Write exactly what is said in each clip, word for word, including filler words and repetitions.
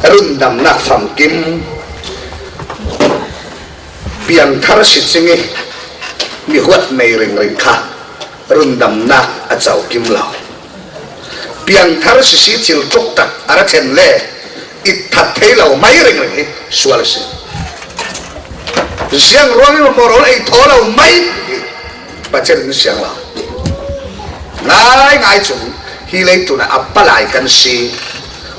Rundamnak famkim, piangthar si cing i mi huat nei ringring kha rundamnak a co kim lo. Piangthar sisi thil tluk tak a ra thlen le i that thei lo mai ringring hi sual a si. Ziang ruangin moral ei thaw lo mai hi. Pathian in siang lo. Ngai ngai chung hi leitunah a palai kan si.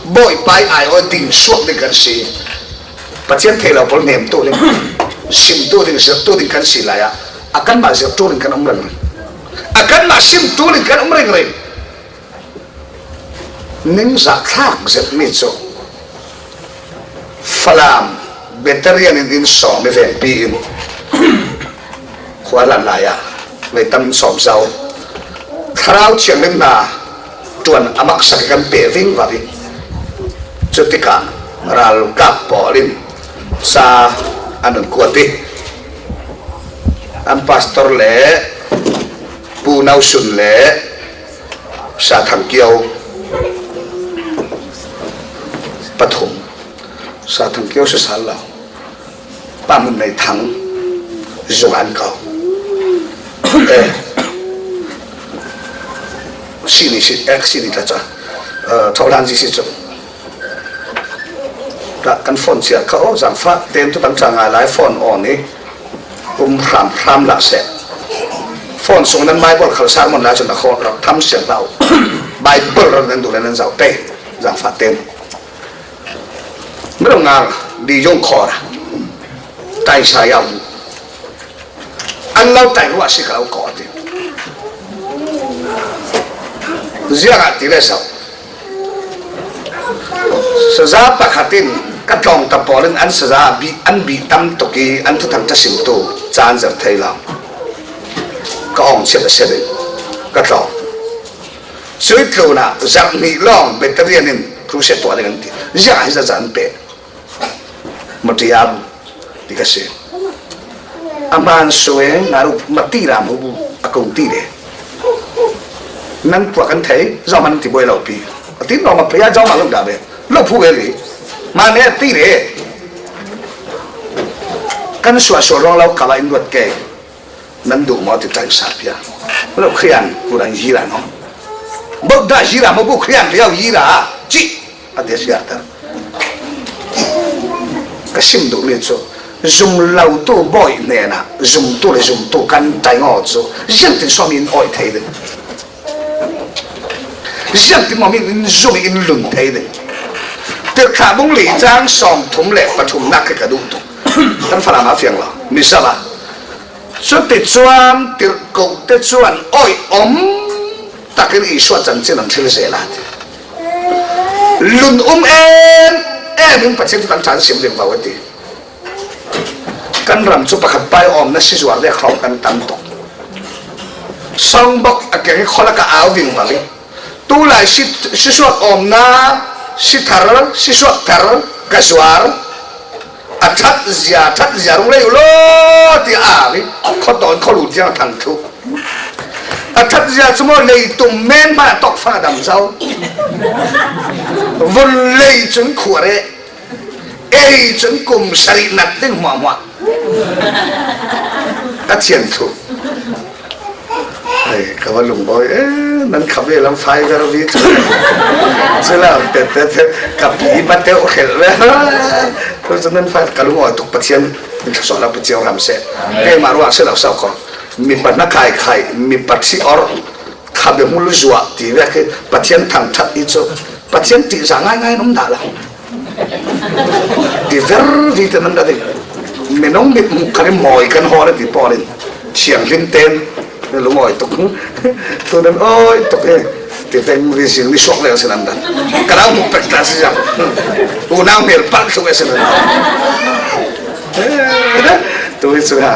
Bawipa i ai aw ding suak ding kan si. Pathian thei lo pawl hnemtu ding, simtu ding, zirtu ding kan si lai ah, a kanmah zirtu ding kan um ringring. A kanmah simtu ding kan um ringring. Ningzah thlak zet mi cu Falam Batarian in inn sawm i vengpi in khua hlan lai ah vei tam sawm zo Thlarau Thianghlim hna ṭuan a maksak i kan peh vingvak i cutikah ralkap pawl in ca an un kuat i an pastor le Pu Nau Sun le Sa Thang Kio pathum, Sa Thang Kio si sal lo, Pa Hmun Nei Thang zung an kau. Eh, sini si, eh, sini ta cha, eh, thau lan si si chung. Dah kan phone cia kha aw, zangfah ten tu tang cha ngai lai phone on i um hram hram lah seh. Phone sung nan Bible khal sermon lai cun a khawh rak tham siang hlah uh. Bible rak nan duh le nan zoh te, zangfah ten. Mero ngal di yong khawh ra. Tai sa yau. An lo tai ruah si ka lo kawh a ti. Ziangah ti le so. Saza pakhat in ka tlawngta pawl in an saza a bih, an bih tam tuk i an thuthang ṭha simtu caan zir thei lo. Ka awng chiat a si ding. Ka tlawng. Cui tlunah zarh hnih lawng Batarian in crusade tuah ding an ti. Ziangah hi zaza an peh. Matiam ti ka si. A hmaan sue nga ruh mati ram hu a kong ti le. Nan puak kan thei, zohman ti buai lo pi. A tin no ma pia zohman lo da be. Lo phu be li. Ma ne ti le. Kan suah suah rong lo ka ba in ruat ke. Nan duh maw ti tlaih sa pia. Lo Khrian ku rang yi ra no. Bo da yi ra mo bu Khrian riau yi ra. Ci. A dia siar tar. Ka sim duh mi cu zum lo tu bawi hnenah zum tu le zum tu kan tai ngaw cu ziangtin suam in awih thei ding. Ziangtin mawh in zum in lun thei ding. Tirhthlah bung li cang sawm thum le pathumnak khi ka duh tuk. Kan Falam a fiang lo. Mizam ah. Cuti cuan tirhkoh te cuan awih om takin Isua cancin an thil zel a ti. Lun um em em in Pathian thutan ṭhan sim ding vo a ti. Kan ram cu pakhat pai awmna si zuar dek hrawng kan tam tuk. Songbok a keng i kholak a au vingvang i tulai si, sisuak awmna si thar, sisuak thar ka zuar. A ṭhat zia, ṭhat zia rung lei u law ti a au i khuatawn khualut tiang a thang thluh. A ṭhat zia cu maw leitung men hmanh a tawk fang a dam zo. Vun lei cun khuare. Ei cun kum sarih nat ding hmuahhmuah a thian thluh. Hei, ka va lungbawi e, nan kha ve lam fai ver vi cu. Cu lam tete te ka pi ba teu khel ve. Tu cu nan fai ka lungawi tuk Pathian in thluasuah lo pe cio hram seh. Keimah ruang si lo sau ko. Mi pa hna khai khai, mi pa thih orh. Kha biahmul zuah ti vek hi Pathian thangṭhat i cu Pathian ṭihzah ngaingai an um dah lo. Ti vervi te nan ra ding. Minung mit hmuh khan i mawi kan hawl a ti pawl in thianghlim tein na lungawi tuk. Tu nan awi tuk hi. Ti veng vi zing ni suak leng si nan dan. Ka dau hmuh pek ta si zang. Unau hmel palh tluk a si nan. Tu hi cu ha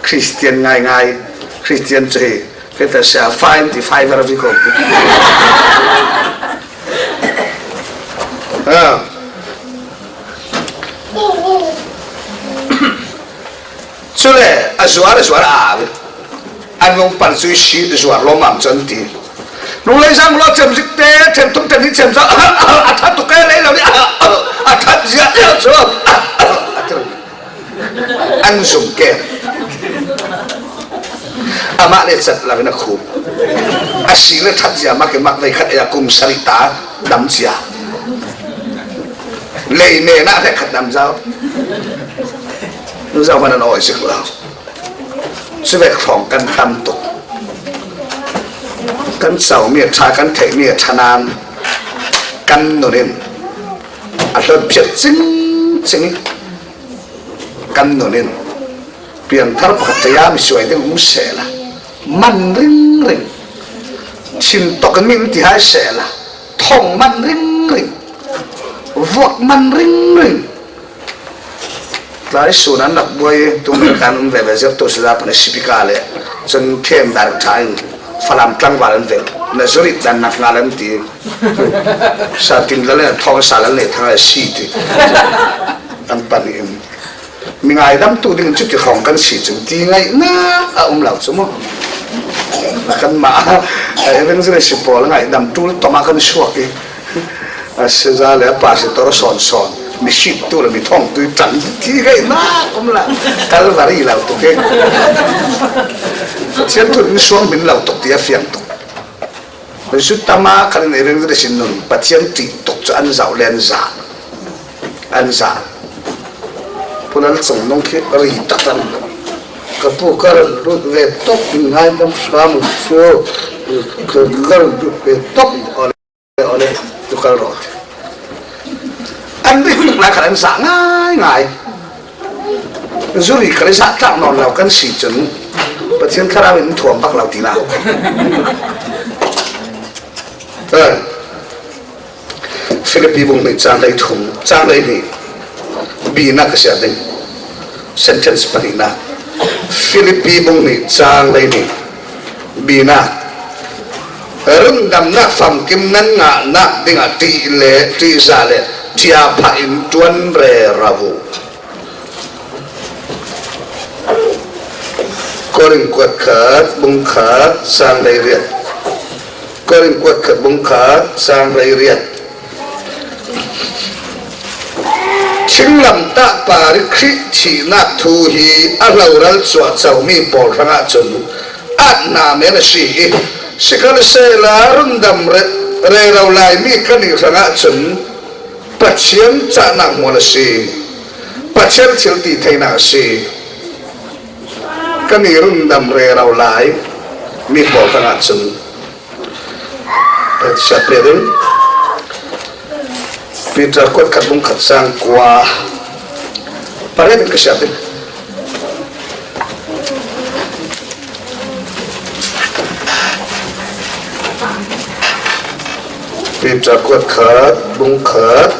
Christian ngaingai. Christian cu hi Kei ta sia fine ti fai ver vi ko. Ah. Cule a zuar a zuar a au. An vung pan cu si zuar lawmam cun ti. Nung lei zang law cem zik te, cem tum cem ni cem zang a ṭha tuk e lei lo ni a A that zia leh chu a, a, a, an zum ken. Amah le chat lo in a khup. A si le that zia mak in mak vei khat a kum sarih ta dam zia. Lei me na le khat dam zau. Zau man an awi zik lo. Cuvek hrawng kan tam tuk. Kan chau mi a ṭha, kan theih mi a ṭha nan kan nun in a hlon phiat cing cing in kan nun in piangthar pakhat tei a misuai ding um seh la, man ringring, thin tawk in mi ti hai seh la, thong man ringring, vuak man ringring. Tlai sun an rak buai, tu American an ve ve zir tu sila pan a sipika le, chun khem dar tha in Falam tlangval an ve. Na zuri dan nak nga lam ti. Sa tin la le thong sa la le thang a si ti. An pan in. Mi ngaidam tu ding chu ti khawng kan si chun ti ngaihna a um lo chu maw. Kan ma, a evangelist pawl ngaidam tul toma kan suak i. A seza le a pastor sawn sawn, mi sittu le mi thawngtu i ṭan ti ngaihna um la. Calvary lo tuk e. Pathian thu in suang min lo tuk ti a fiang tuk. Zu tama kan in evangelist in nun Pathian ṭih tuk chu an zau len za. An za. Pu Lal Chung nung khi ri tak tan. Ka pu ka ran lut ve tok, ngaidam sa mu chu. Ka, ka ran lut ve tok. Ole, ole, tu kal rawh. An ri hun lai khat an zah ngai ngai. Zuri kal zah tlak nawn lo kan si chun Pathian Thlarau in thuam bak lo ti na. Eh. Philippi bung hnih chang hlei thum, chang hlei hnih. Bina ka siat ding. Sentence pahnihna. Philippi bung hnih chang hlei hnih. Bina. Rundamnak famkim nan ngahnak dingah ṭih le, ṭihzah le ṭhiapha in ṭuan rero uh. Korin kuat khat, bung khat, chang hlei riat. Korin kuat khat, bung khat, chang hlei riat. Thinglamtah par i Khrih thihnak thu hi a hloral cuahco mi pawl hrangah cun atna men a si i, sikhalsehla rundam re-, rero lai mi kan i hrangah cun Pathian cahnak hmual a si. Pathian thil ti theinak a si. Kan i rundam rero lai mi pawl hrangah cun Siap peh ding. Peter kuat khat bung khat chang kua. Pariat in ka siap ding. Peter kuat khat bung khat.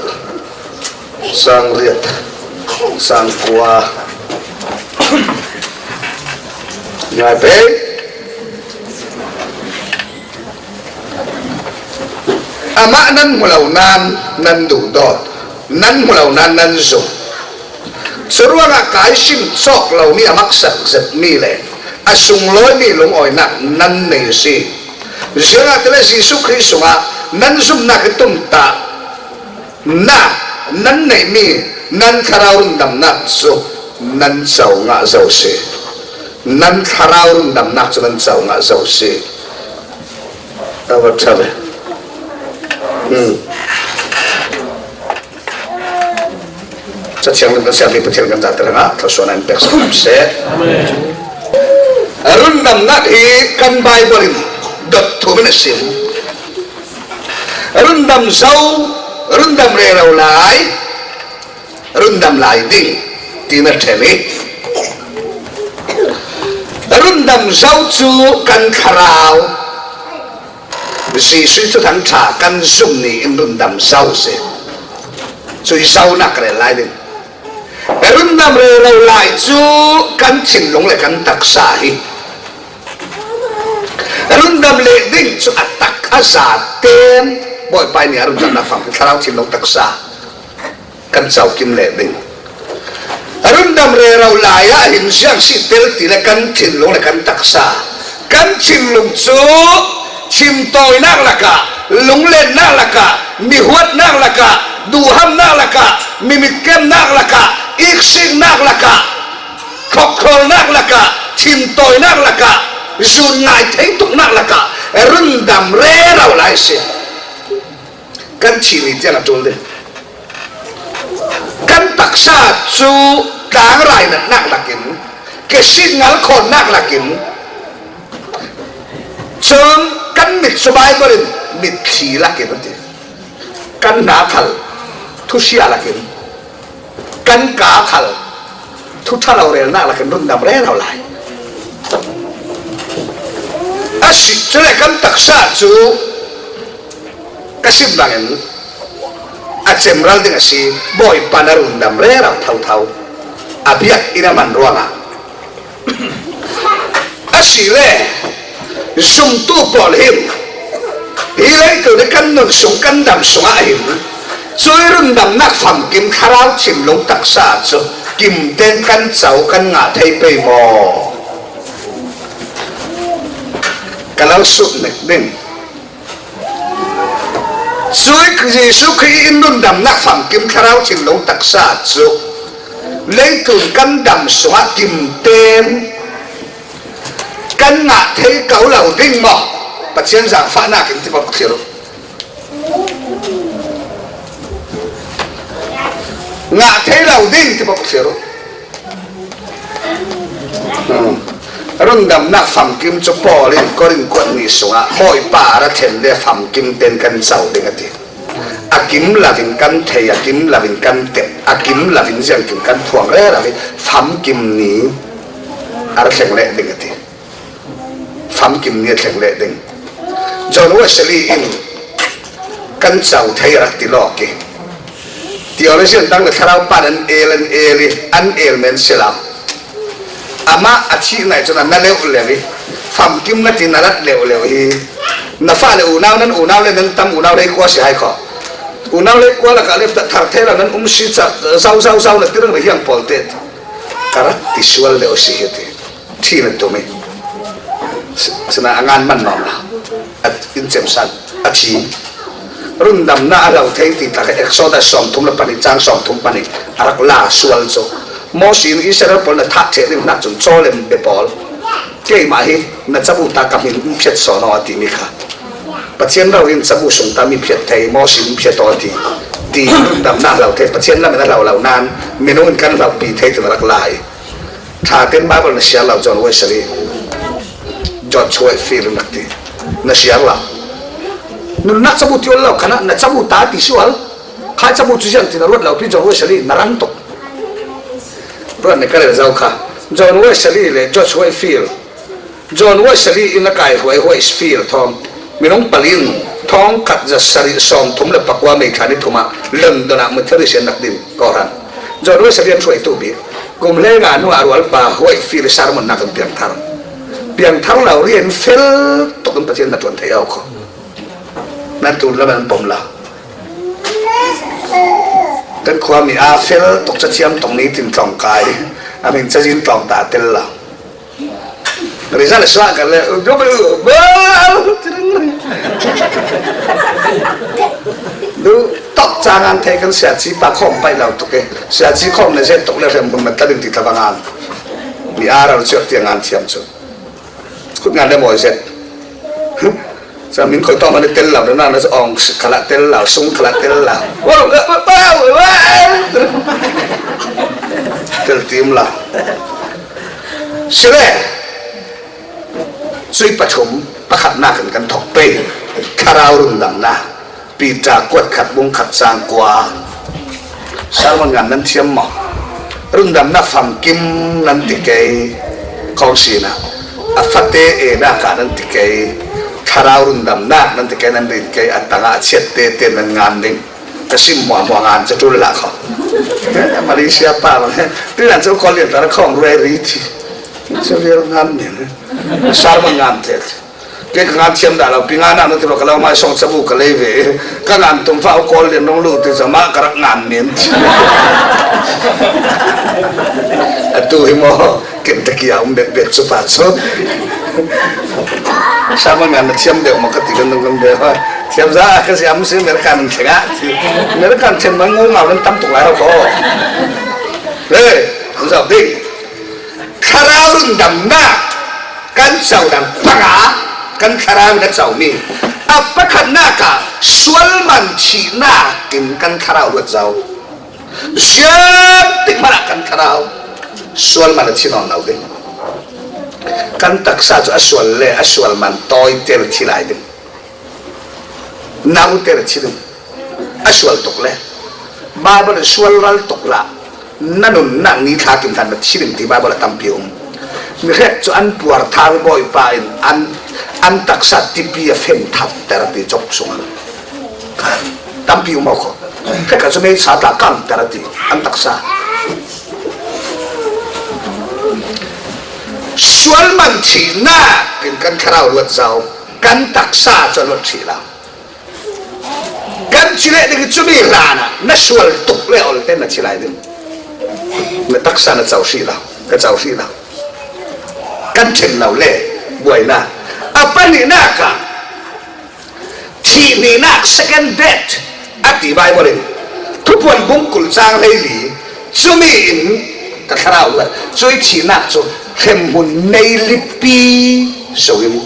Sang riat, sang kua. Ngai pei. Amah nan hmu lo nan, nan duhdawt, nan hmu lo nan, nan zum. Curuangah kai sim cawk lomi a maksak zetmi le a sunglawimi lungawinak nan nei a si. Ziangahtile Jesuh Khrih sungah nan zumnak i tumtah nak nan neihmi nan thlarau rundamnak cu nan co ngah zo si. Nan thlarau rundamnak cu nan co ngah zo si. A va ṭha ve. Hmm. Cathiang lam kan siammi Pathian kan zate hrangah thluasuahnak in pek sak seh. Rundamnak hi kan Baibal in dot thum in a sim. Rundam zo, rundam rero lai, rundam lai ding, tiin a ṭhen i, rundam zo cu kan thlarau, Jesuh Thuthang ṭha kan zumh ni in rundam zo si. Cui zonak ka rel lai ding. Rundam rero lai cu kan thinlung le kan taksa hi. Rundam leh ding cu a tak a za ten Bawipa nih a rundamnak fang thlarau thinlung taksa kan caukim leh ding. Rundam rero lai ah hin ziang si tel ti le kan thinlung le kan taksa, kan thinlung cu thimtawinak lakah, lunglennak lakah, mihuatnak lakah, Duhamnak lakah, mi mitkemnak lakah, iksiknak lakah, hlawkkhawlnak lakah, thintawinak lakah, zun ngai thei tuknak lakah rundam rero lai si. Kan thih ni tiang a ṭul ding. Kan taksa cu tlangrai natnak lakin, kesit ngalkhawnnak lakin, cun kan mit cu Baibal in mitthli lakin a ti. Kan hna khal thusia lakin, kan kaa khal thuṭhalo relnak lakin rundam rero lai. A si, cule kan taksa cu ka sim bangin a cemral ding a si. Bawipa na rundam rero thotho, a biakinn a man ruangah. Asile zumtu pawl hin hi leitlun i kan nun sung, kan dam sungah hin cui rundamnak famkim thlarau thinlung taksa cu kimten kan co, kan ngah thei pei maw? Ka lo sut nek ding. Cui Jesuh Khrih in rundamnak famkim thlarau thinlung taksa cu leitlun kan dam sungah kimten kan ngah thei ko lo ding maw? Pathian zaangfahnak in ti pawt thlir uh. Ngah thei lo ding ti pawt thlir uh. Hmm. Rundamnak famkim cu Paul in Korin kuat ni sungah Bawipa a ra thlen le famkim ten kan co ding a ti. A kim lovin kan thei, a kim lovin kan tep, a kim lovin ziangkim kan phuang rero hi famkim ni a ra thleng leh ding a ti. Famkim ni a thleng leh ding. John Wesley in kan co thei a rak ti lawk i, theologian dang le thlarau pan an el, an el i, an el men si lo. Amah a thih nai cun a na leuh leuh i, famkim na ti na rat leuh leuh hi. Na fale unau, nan unau le nan tam unau le kua si hai kho. Unau le kua lakah le thar thei lo nan um si ca, zau, zau, zau na ti reng le hiang pawl te. Ka rat ti sual leuh si hi ti. Thih na tum i. Si, sina a ngan man nuam lo. A in cem san. A thi. Rundamnak a lo thei ti tak Exodus sawmthum le pahnih, cang sawmthum pahnih a rak la sual cu. Moses in Israel pawl na thah ṭheh ding hnak cun cawlem be pawl. Keimah hi na cabu ta ka hmin in phiat sawn aw a timi kha. Pathian ro in cabu sung ta mi phiat thei, Moses in phiat aw a ti. Ti rundamnak a lo thei, Pathian lam in a lo lo nan, minung in kan hlauhpi thei ti na rak la i. Ṭha tein Baibal na siar lo, John Wesley, George Whitefield rak ti. Na siar lo. Nunnak cabu ti lo, khan na cabu ta ti sual. Khai cabu cu ziang ti na ruat lo pi, John Wesley na rang tuk. Ruat ni ka rel zo kha. John Wesley le George Whitefield. John Wesley in a kai huai Whitefield thawng. Minung pali in thawngkhat za sarih sawmthum le pakua May thla ni thum ah London ah Methodist in rak din kawhhran. John Wesley an hruaitu bik. Kum hleinga hnuah a rualpa Whitefield sermon nak an piangthar. Piangthar lo rian fel tuk in Pathian na ṭuan thei aw kho. Nan tlun lam an pom lo. Kan khuami a fel tuk, cathiam tuk ni tin tlawng kai. A min cazin tlawng ta tel lo. Result suah kan le, du tok cang an thei kan siaci pa khawm paih lo tuk e. Siaci khawm na zet tuk le hrem hun na tla ding ti tla bang an. Mi a ral ciawt tiang an thiam cu. Khut ngan le mawi zet. Sa min khoi tawm an tel lo, na na ong khalah tel lo, sung khalah tel lo. Tel tim lo. Sile. Cui pathum, pakhatnak in kan thawk pei. Thlarau rundamnak. Peter kuat khat bung khat cang kua. Sermon ngan nan thiam maw? Rundamnak famkim nan ti kei. Kong sinah a fate enak ah nan ti kei. Thlarau rundamnak nan ti kei, nan rin kei. A tangah a chiat tete nan ngan ding. Ka sim hmuahhmuah ngan cu ṭul hlah kho. Malaysia pa bang he. Tuinan cu Kawl lian tla khawng ruai ri thi. Cu vial ngan men. Sermon ngan te. Kei ka ngan thiam dah lo, pi ngan ah na ti lo, ka lo mai song cabu ka lei ve. Ka ngan tum fa u Kawl lian nong lu ti ca mah ka rak ngan men. Atu hi maw, ken ta kia um bet bet cu pa cu. Sermon ngan na thiam deuh maw ka ti kan dong kan deuh. Siam za ka siam si American theng a. American theng man ngau ngau nan tam tuk lai ho ko. Le, zau ding. Thlarau rundamna kan cau dan panga kan thlarau na cau mi. A pakhatna ka sual man thihna in kan thlarau luat zau. Siam tik mana kan thlarau sual man a thi nawn lo ding. Kan taksa cu a sual le a sual man tawi ter thi lai ding. Nauter a thi ding. A sual tuk le Bible in sual ral tuk la na nunnak ni thla kim hlan na thi ding ti Bible a tampi um. Mi hrek cu an puar thang Bawipa in an, an taksa tipi a fen that ter ti cawk sung a tampi um ko. Hrek ka cu mei sa tla kam ter ti an taksa sual man thihnak in kan thlarau luat zau. Kan taksa cu a luat thih lo. Kan ci leh ding cu mi hlan ah na sual tuk le ol ten na ci lai ding. Na taksa na cau hrih lo, ka cau hrih lo. Kan ṭhen lo le buainak. A pahnihnak ah thih hnihnak, second death, a ti Bible in. Thupuan bung kul cang hleili, cumi in ka thlarau la, cui thihnak cu hremhmun meilipi so in,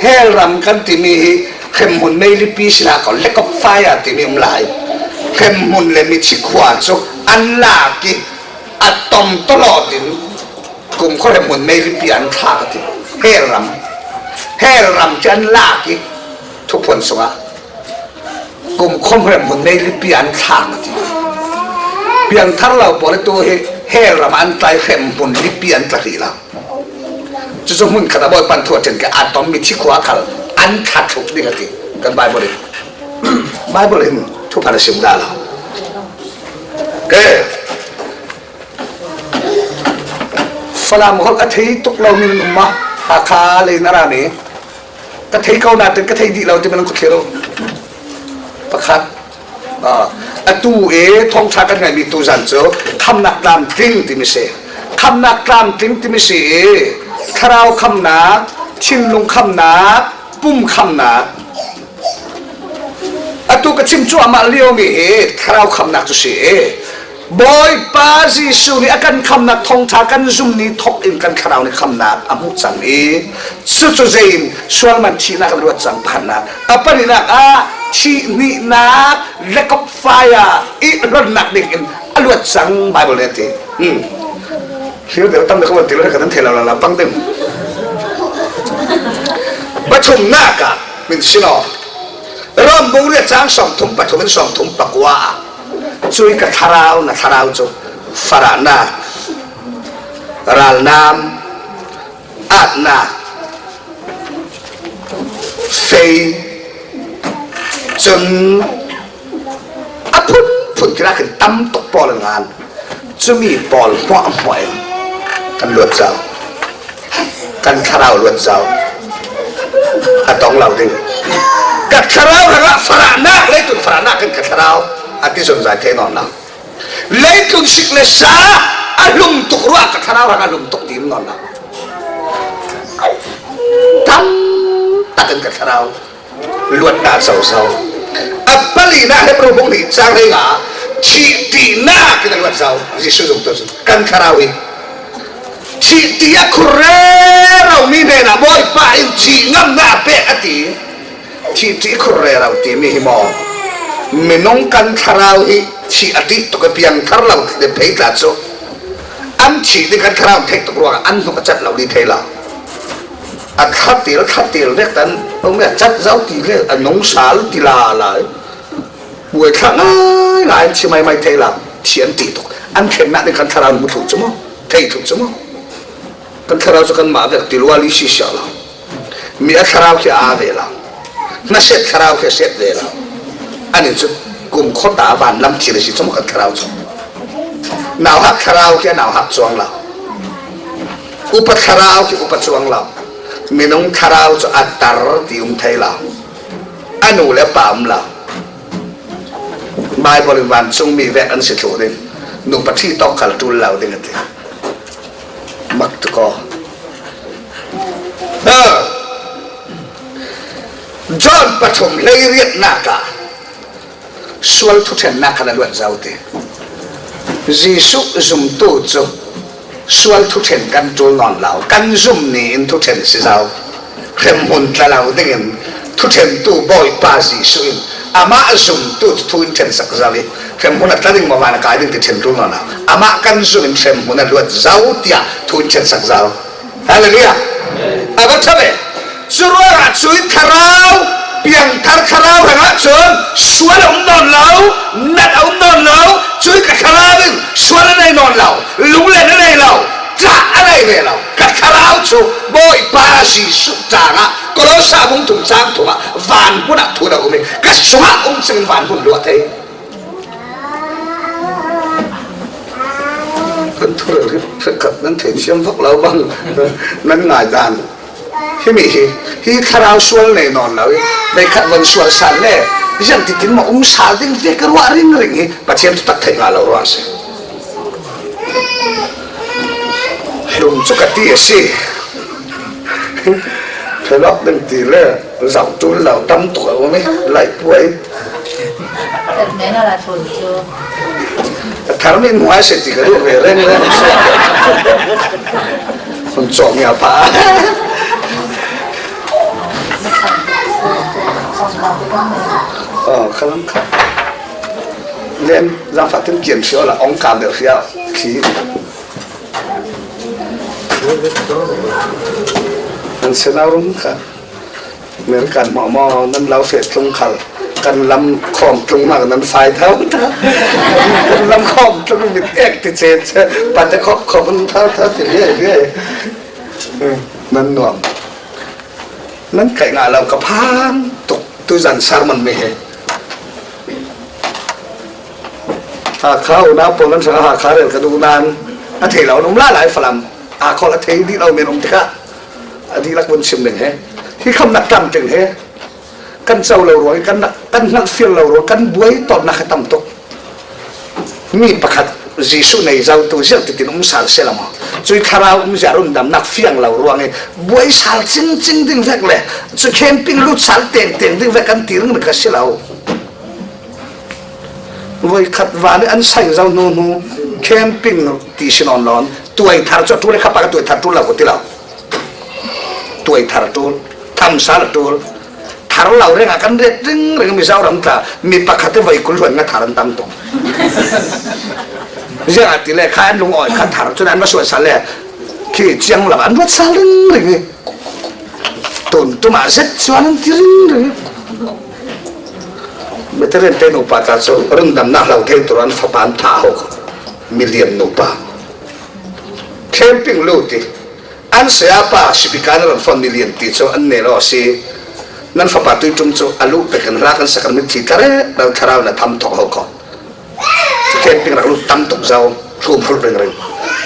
hell ram kan timi hi hremhmun meilipi si hlah ko, lake of fire timi um lai. Hremhmun le mithi khua cu an lak i a tom tawlawt in kumkhua hremhmun meilipi an thlak a ti. Hell ram, hell ram cu an lak i Thupuan sungah kumkhua hremhmun meilipi an thlak a ti. Piangthar lo pawl i tu hi hell ram an tlai, hremhmun lipi an tla hrih lo. Cucu hmun khat a Bawipa in thu a ṭhen ke a tom mithi khua khal an thla thluk ding a ti. Kan Bible in, Bible in thupha na sim dah lo. Ke Falam holh a thei tuk lo min an um maw? Hakha lei na ra mi. Ka thei ko natin ka thei dih lo ti min an kut thlir uh. Pakhat. Ah, atu e thawngṭha kan ngaihmi tu zan cu khamnak tlamtling timi si. Khamnak tlamtling timi si i thlarau khamnak, thinlung khamnak, pum khamnak. Atu ka chim cu amah liomi hi thlarau khamnak cu si i Bawipa Jesuh nih a kan khamnak thawngṭha kan zum ni thawk in kan thlarau nih khamnak a hmuh cang i cucu zei in sual man thihnak kan luat cang pakhatnak. A pahnihnak ah thih hnihnak, lake of fire i hlonnak ding in a luat cang Bible nih a ti. Hmm. Thil deuh tam deuh ka van ti lo, ka nan thei lo, lo, lo pang ding. Pathumnak ah min sin aw. Rom bung riat cang sawmthum pathum in sawmthum pakua ah cui ka thlarau, na thlarau cu farahnak, ralnam, atnak, fei, cun a phunphun khin ah khin tam tuk pawl an ngan. Cumi pawl hmuahhmuah in kan luat zau, kan thlarau luat zau a tong lo ding. Ka thlarau hrangah farahnak, leitlun farahnak kan ka thlarau a ti zungzal thei nawn lo. Leitlun sik le sa a hlum tuk ruah ka thlarau hrangah hlum tuk ti nawn lo. Tam takin ka thlarau luatnak zozo. A palinak Hebru bung hnih cang hleinga thihṭihnak in a luat zo. Jesuh zumtu cu kan thlarau hi thihṭih a khur rero mi hnenah Bawipa in thih ngamnak a pek a ti. Thihṭih khur rero timi hi maw? Minung kan thlarau hi thih a ṭih tuk i piangthar lo le phei tla cu an thih ding kan thlarau theih tuk ruangah an hnuk a cat lo dih thei lo. A thlatil, thlatil vek tan, um, a cat zo ti le a nung sal ti la lai. Buai thla ngai ngai an thi mai mai thei lo, thi an ti tuk. An thlennak ding kan thlarau hmu thluh cu maw? Thei thluh cu maw? Kan thlarau cu kanmah vek ti lua li si siah lo. Mi a thlarau khi a ve lo. Hnaset thlarau khi a set ve lo. Ani cu kumkhua ta vanlam thil a si cu maw kan thlarau cu? Nauhak thlarau khi a nauhak cuang lo. Upa thlarau khi upa cuang lo. Minung thlarau cu a tar ti um thei lo. A nu le pa um lo. Bible in vancungmi vek an si thluh ding. Nupa ṭhi tawk khal ṭul lo ding a ti. Mak tuk aw. Ha. John pathum hleiriatnak ah sual thuṭhennak kha a luat zo ti. Jesuh zumtu cu sual thuṭhen kan ṭul nawn lo, kan zum ni in thuṭhen si zo. Hremhmun tla lo dingin thuṭhentu Bawipa Jesuh in amah zumtu cu thu in ṭhensak zo i, hremhmun a tla ding maw, van a kai ding ti ṭhen ṭul nawn lo. Amah kan zum in hremhmun a luat zo tiah thu in ṭhensak zo. Hallelujah. A va ṭha ve. Curuangah cui thlarau, piangthar thlarau hrangah cun sual a um nawn lo, nat a um nawn lo, cui ka thlarau in sual a nei nawn lo, lunglen a nei lo, ṭah a nei ve lo. Ka thlarau cu Bawipa Jesuh ṭangah Kolosa bung thum cang thum ah van hmun ah thu a um i, ka sungah um cingin van hmun luah thei. Kan thurel hi hrekkhat nan thei thiam vak lo bang nan ngai dan. Himi hi, hi thlarau sual nei nawn lo i, veikhat von sual sal le ziang titin maw um sal ding ve ka ruah ringring hi Pathian thutak theih ngah lo ruang a si. Hlum cu ka ti a si. Phelok ding ti le zoh ṭul lo tam tuk a um i, laih puai. A thar mi hnuai si ti ka duh ve reng reng si. Hun cawk mi a pha. Oh, khalam kha. Len, zangfah tin kian si awla ong kam deuh si a khi. An si nau rum kha. American hmawhmaw nan lo feh tlung khal kan lam khawm tlung hna nan fai tho ta. Kan lam khawm tlung mit ek ti cen ce pate khop khop an tho tho ti viai viai. Nan nuam. Nan kaih ngah lo ka phang tuk tuzan sermon mi he. Hakha unau pawl nan hrangah Hakha rel ka duh nan a thei lo an um lai lai Falam. Aa khawl a thei dih lo men um tikah a dihlak vun chim ding he. Hi khamnak tam tling he. Kan co lo ruang i kan rak, kan hngalh fial lo ruang kan buai tawtnak a tam tuk. Mi pakhat Jesuh nei zotu ziah titin um sal seh la maw? Cui thlarau um zia rundamnak fiang lo ruang i buai sal cingcing ding vek le cu camping lut sal tengteng ding vek kan ti ringring a si lo. Voikhat van i an saing zo hnu hnu camping ti si nawn lo. Tuai thar cu a ṭul i kha pak a tuai thar ṭul lo ko ti lo. Tuai thar a ṭul, thamsal a ṭul. Thar lo rengah kan ret ringring, Mizoram tla mi pakhat i voi kul hluan nga thar an tam tuk. Ziangahtile kha an lungawi kha thar cun an va suat sal le khi ciang lo an ruat sal ringring i. Tun ṭum ah zet cuan an ti ringring. Veteran te nupa tla cu rundamnak hlo thei tur an fapa an thah hawk. Milian nupa. Camping lut i an sayapa sipika na ron fon milian ti cu an nel aw a si. Nan fapa tui ṭum cu a luh pek in hla kan sak an mitthi tla reh lo thlarau na tham thawk hawk. Camping rak lut tam tuk zo, hlum hrulh ringring.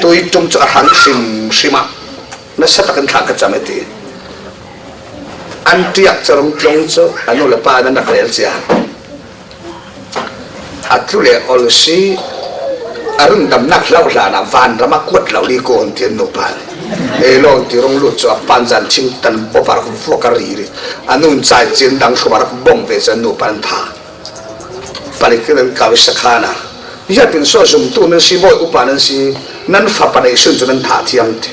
Tui ṭum cu a hrang hrimhrim ah nasa takin thla ka cam a ti. An ṭiak cu rung tlung cu a nu le pa nan rak rel cia. A tlu le ol si a rundamnak hloh hlan ah vanram ah kuat lo li ko an ti an nupa. Ei lo an ti rung lut cu a panzan thingtan bawp ah rak vuak a riri. A nun cai cin dang hrum ah rak bawm ve cu an nupa an pha. Palik in an kau i sakhan a, ziatin so zumtu nan si, bawi upa nan si, nan fapa neihsun cu nan thah thiam ti.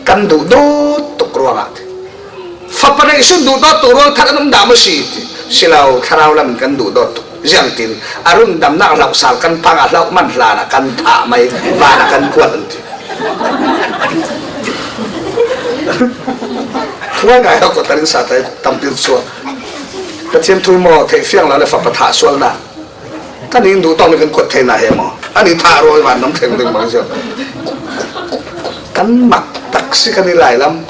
Kan duh dawt tuk ruangah ti. Fapa neihsun duh dawt tuk ruang thar an um dah maw si ti. Si lo, thlarau lam in kan duh dawt tuk. Ziangtin a rundamnak hloh sal kan pang a hloh man hlan ah kan thah mai, van ah kan kuat an ti. Thuai ngai hau ko tarin sa tai tampi chuak. Pathian thu maw theih fiang lo le fapa thah sual na. Kan in duh tawng kan kuat thei na he maw? An i thah ruang i van lam thleng ding bang cio. Kan mak tak si kan i lai lam.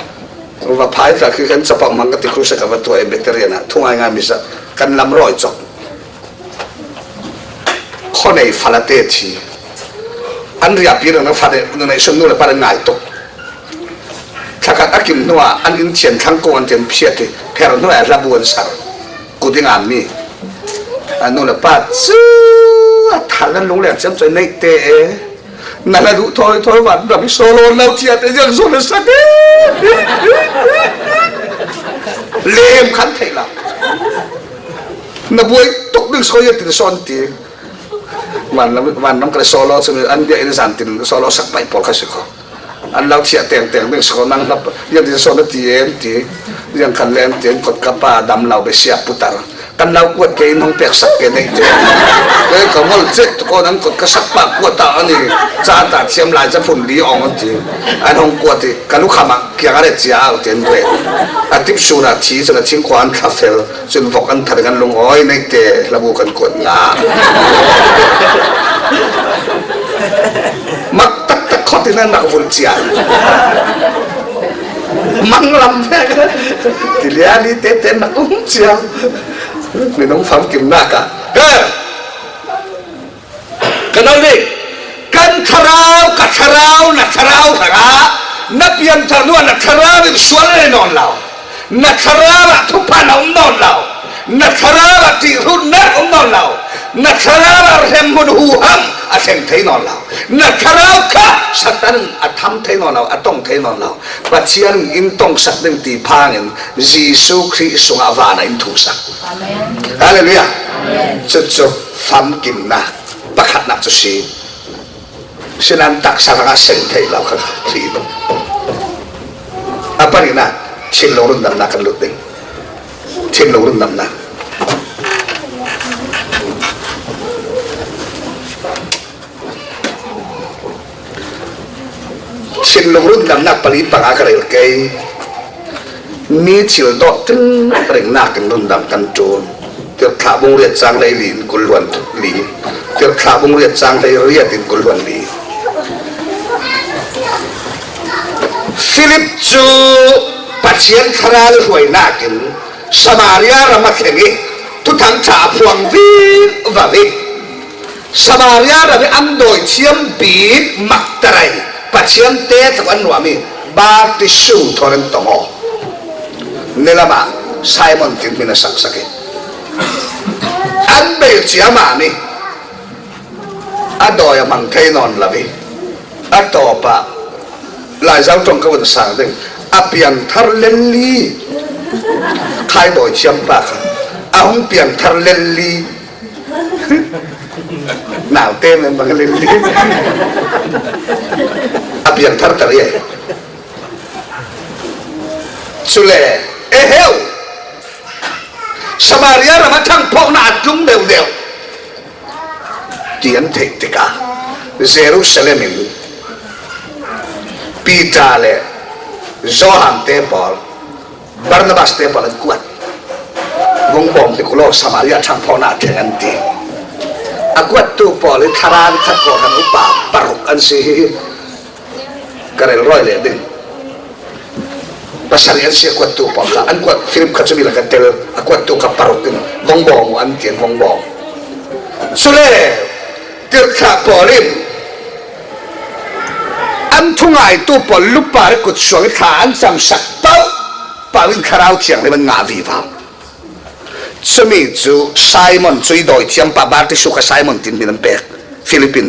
Va phai tla khi kan capak mang ka ti khu sa ka va tuah i battalion ah thungai ngai mi sa kan lam rawi cawk. Khuanei fala te thi. An riahpi nang fale nunei sun nu le pa ngai tuk. Thlakhat a kim hnuah an in thian thlang ko an tian phiat i pher hnuah a hlabu an sar. Kuding an mi. A nu le pa cu a thal nan lungleng ciam coi neih te e. Na la duh thawi thawi van ram i solo lo thiat e ziang zo le sak e. Lem khan theih lo. Na buai tuk ding soi a tin sawn ti. Van lam, van lam kare solo chu an bia in zan tin solo sak pai pol kha si kho. An lau thiah teng teng ding si kho nang lap. Yang tin sawn a ti en ti. Yang khan len ti en kot ka pa dam lau be sia putar. Kan lau kuat ke in hong pek sak ke nei ti. Ke ka ngol chet ko nan kot ka sak pa kuat ta ani. Cha ta thiam lai cha phun li ong ti. An hong kuat ti. Ka lu khama kiang a re chia au ti en re. A tip su na thi cha na thing khuan kha fel. Chun vok an thar kan lung oi nei te la bu kan kuat na. Mak tak tak khot in an rak vul chia. Mang lam vek. Ti lia li te te nak um chia. Min hong famkim nak a. He! Ka nau ding, kan thlarau, ka thlarau, na thlarau thlarau, na pianthar nu a na thlarau in sual nei nawn lo. Na thlarau ah thupha na um nawn lo. Na thlarau ah tihrutna um nawn lo. Na thlarau ah hremhmun huham a thleng thei nawn lo. Na thlarau kha Satan in a tham thei nawn lo, a tong thei nawn lo. Pathian in in tongsak ding ti phangin Jesu Khrih sungah van a in thusak. Amen. Hallelujah. Amen. Chu chu famkimna pakhatnak chu si. Sinan taksa hrangah seng theih lo kha si. A parihna, thinlung rundamna kan lut ding. Thinlung rundamna. Thinlung rundamna pali panga ka rel kei. Mi thil dawt ringnak in rundam kan ṭul. Tirhthlah bung riat cang hlei li in kul hluan li. Tirhthlah bung riat cang hlei riat in kul hluan li. Philip cu Pathian thlarau hruainak in Samaria ram a thleng i Thuthang ṭha a phuang vivo i Samaria ram i an dawithiam bik Magdalai Pathian te tluk an nuammi Bartisu thawn an tong aw. Nilamah Simon tin hmin a saksak i an bei ciamahmi a dawi a hmang thei nawn lo i a tawpah Laizau ṭong ka vun sang ding a piangthar lelli khai dawithiam pa kha a hung piangthar lelli. Naute men bang lel li. A piangthar ta riai. Cule, e heu, Samaria ram a ṭhangphawkna a tlung deuhdeuh ti an theih tikah Jerusalem in Peter le Johan te pawl Barnabas te pawl an kuat. Vung bawm hnik u law, Samaria ṭhangphawkna a thleng an ti. A kuattu pawl hi thlarau khat kawhhran upa paruk an si hi. Ka rel rawi leh ding. Pasarih an si a kuattu pawl kha. An kuat Philip kha cu mi lakah tel. A kuattu kha paruk in vung bawm uh an ti, an vung bawm. Cule tirhthlah pawl in an thungaitu pawl lupa le kutsuang i thla an camsak paoh paoh in Thlarau Thianghlim an ngah vivo. Cumi cu Simon cu i dawithiam pa Bartisu kha Simon tin hmin an pek. Philip in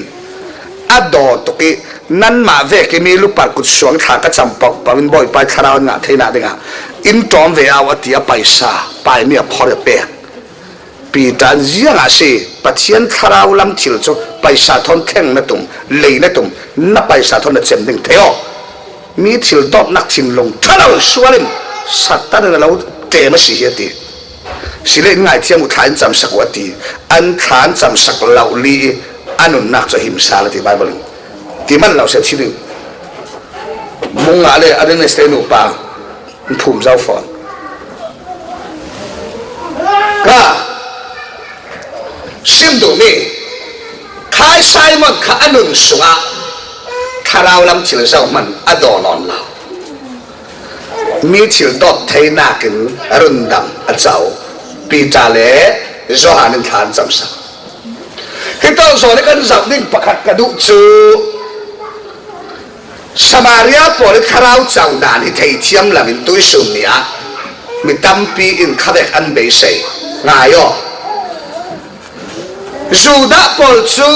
a daw tuk i, nanmah vek i mi lupa le kutsuang i thla ka cam paoh paoh in Bawipa i Thlarau an ngah theinak dingah in ṭawm ve au a ti a paisa paimi a phor i a pek. Peter in ziangah a si, Pathian thlarau lam thil cu paisa thawn thleng na tum, lei na tum, na paisa thawn na cem ding thei aw. Mi thil dawtnak thinlung ṭha lo sual in Satan in a lo tlem a si hi a ti. Sile in ngaithiam uh thla in camsak uh a ti. An thla an camsak lo li i a nunnak cu a him sal a ti Baibal in. Ti man lo si a thi ding. Mung ngah le a ding neste nupa. Phum zo fawn. Ka sim duhmi khai Simon kha a nun sungah thlarau lam thil zohman a daw nawn lo. Mi thil dawt theinak in a rundam a co Peter le Johan in thla an camsak. Hi tawh zawn i kan zoh ding pakhat ka duh cu Samaria pawl i thlarau co dan hi theithiam lo in tuihsun ni ah mi tampi in khavek an beisei. Ngai aw. Judah pawl cu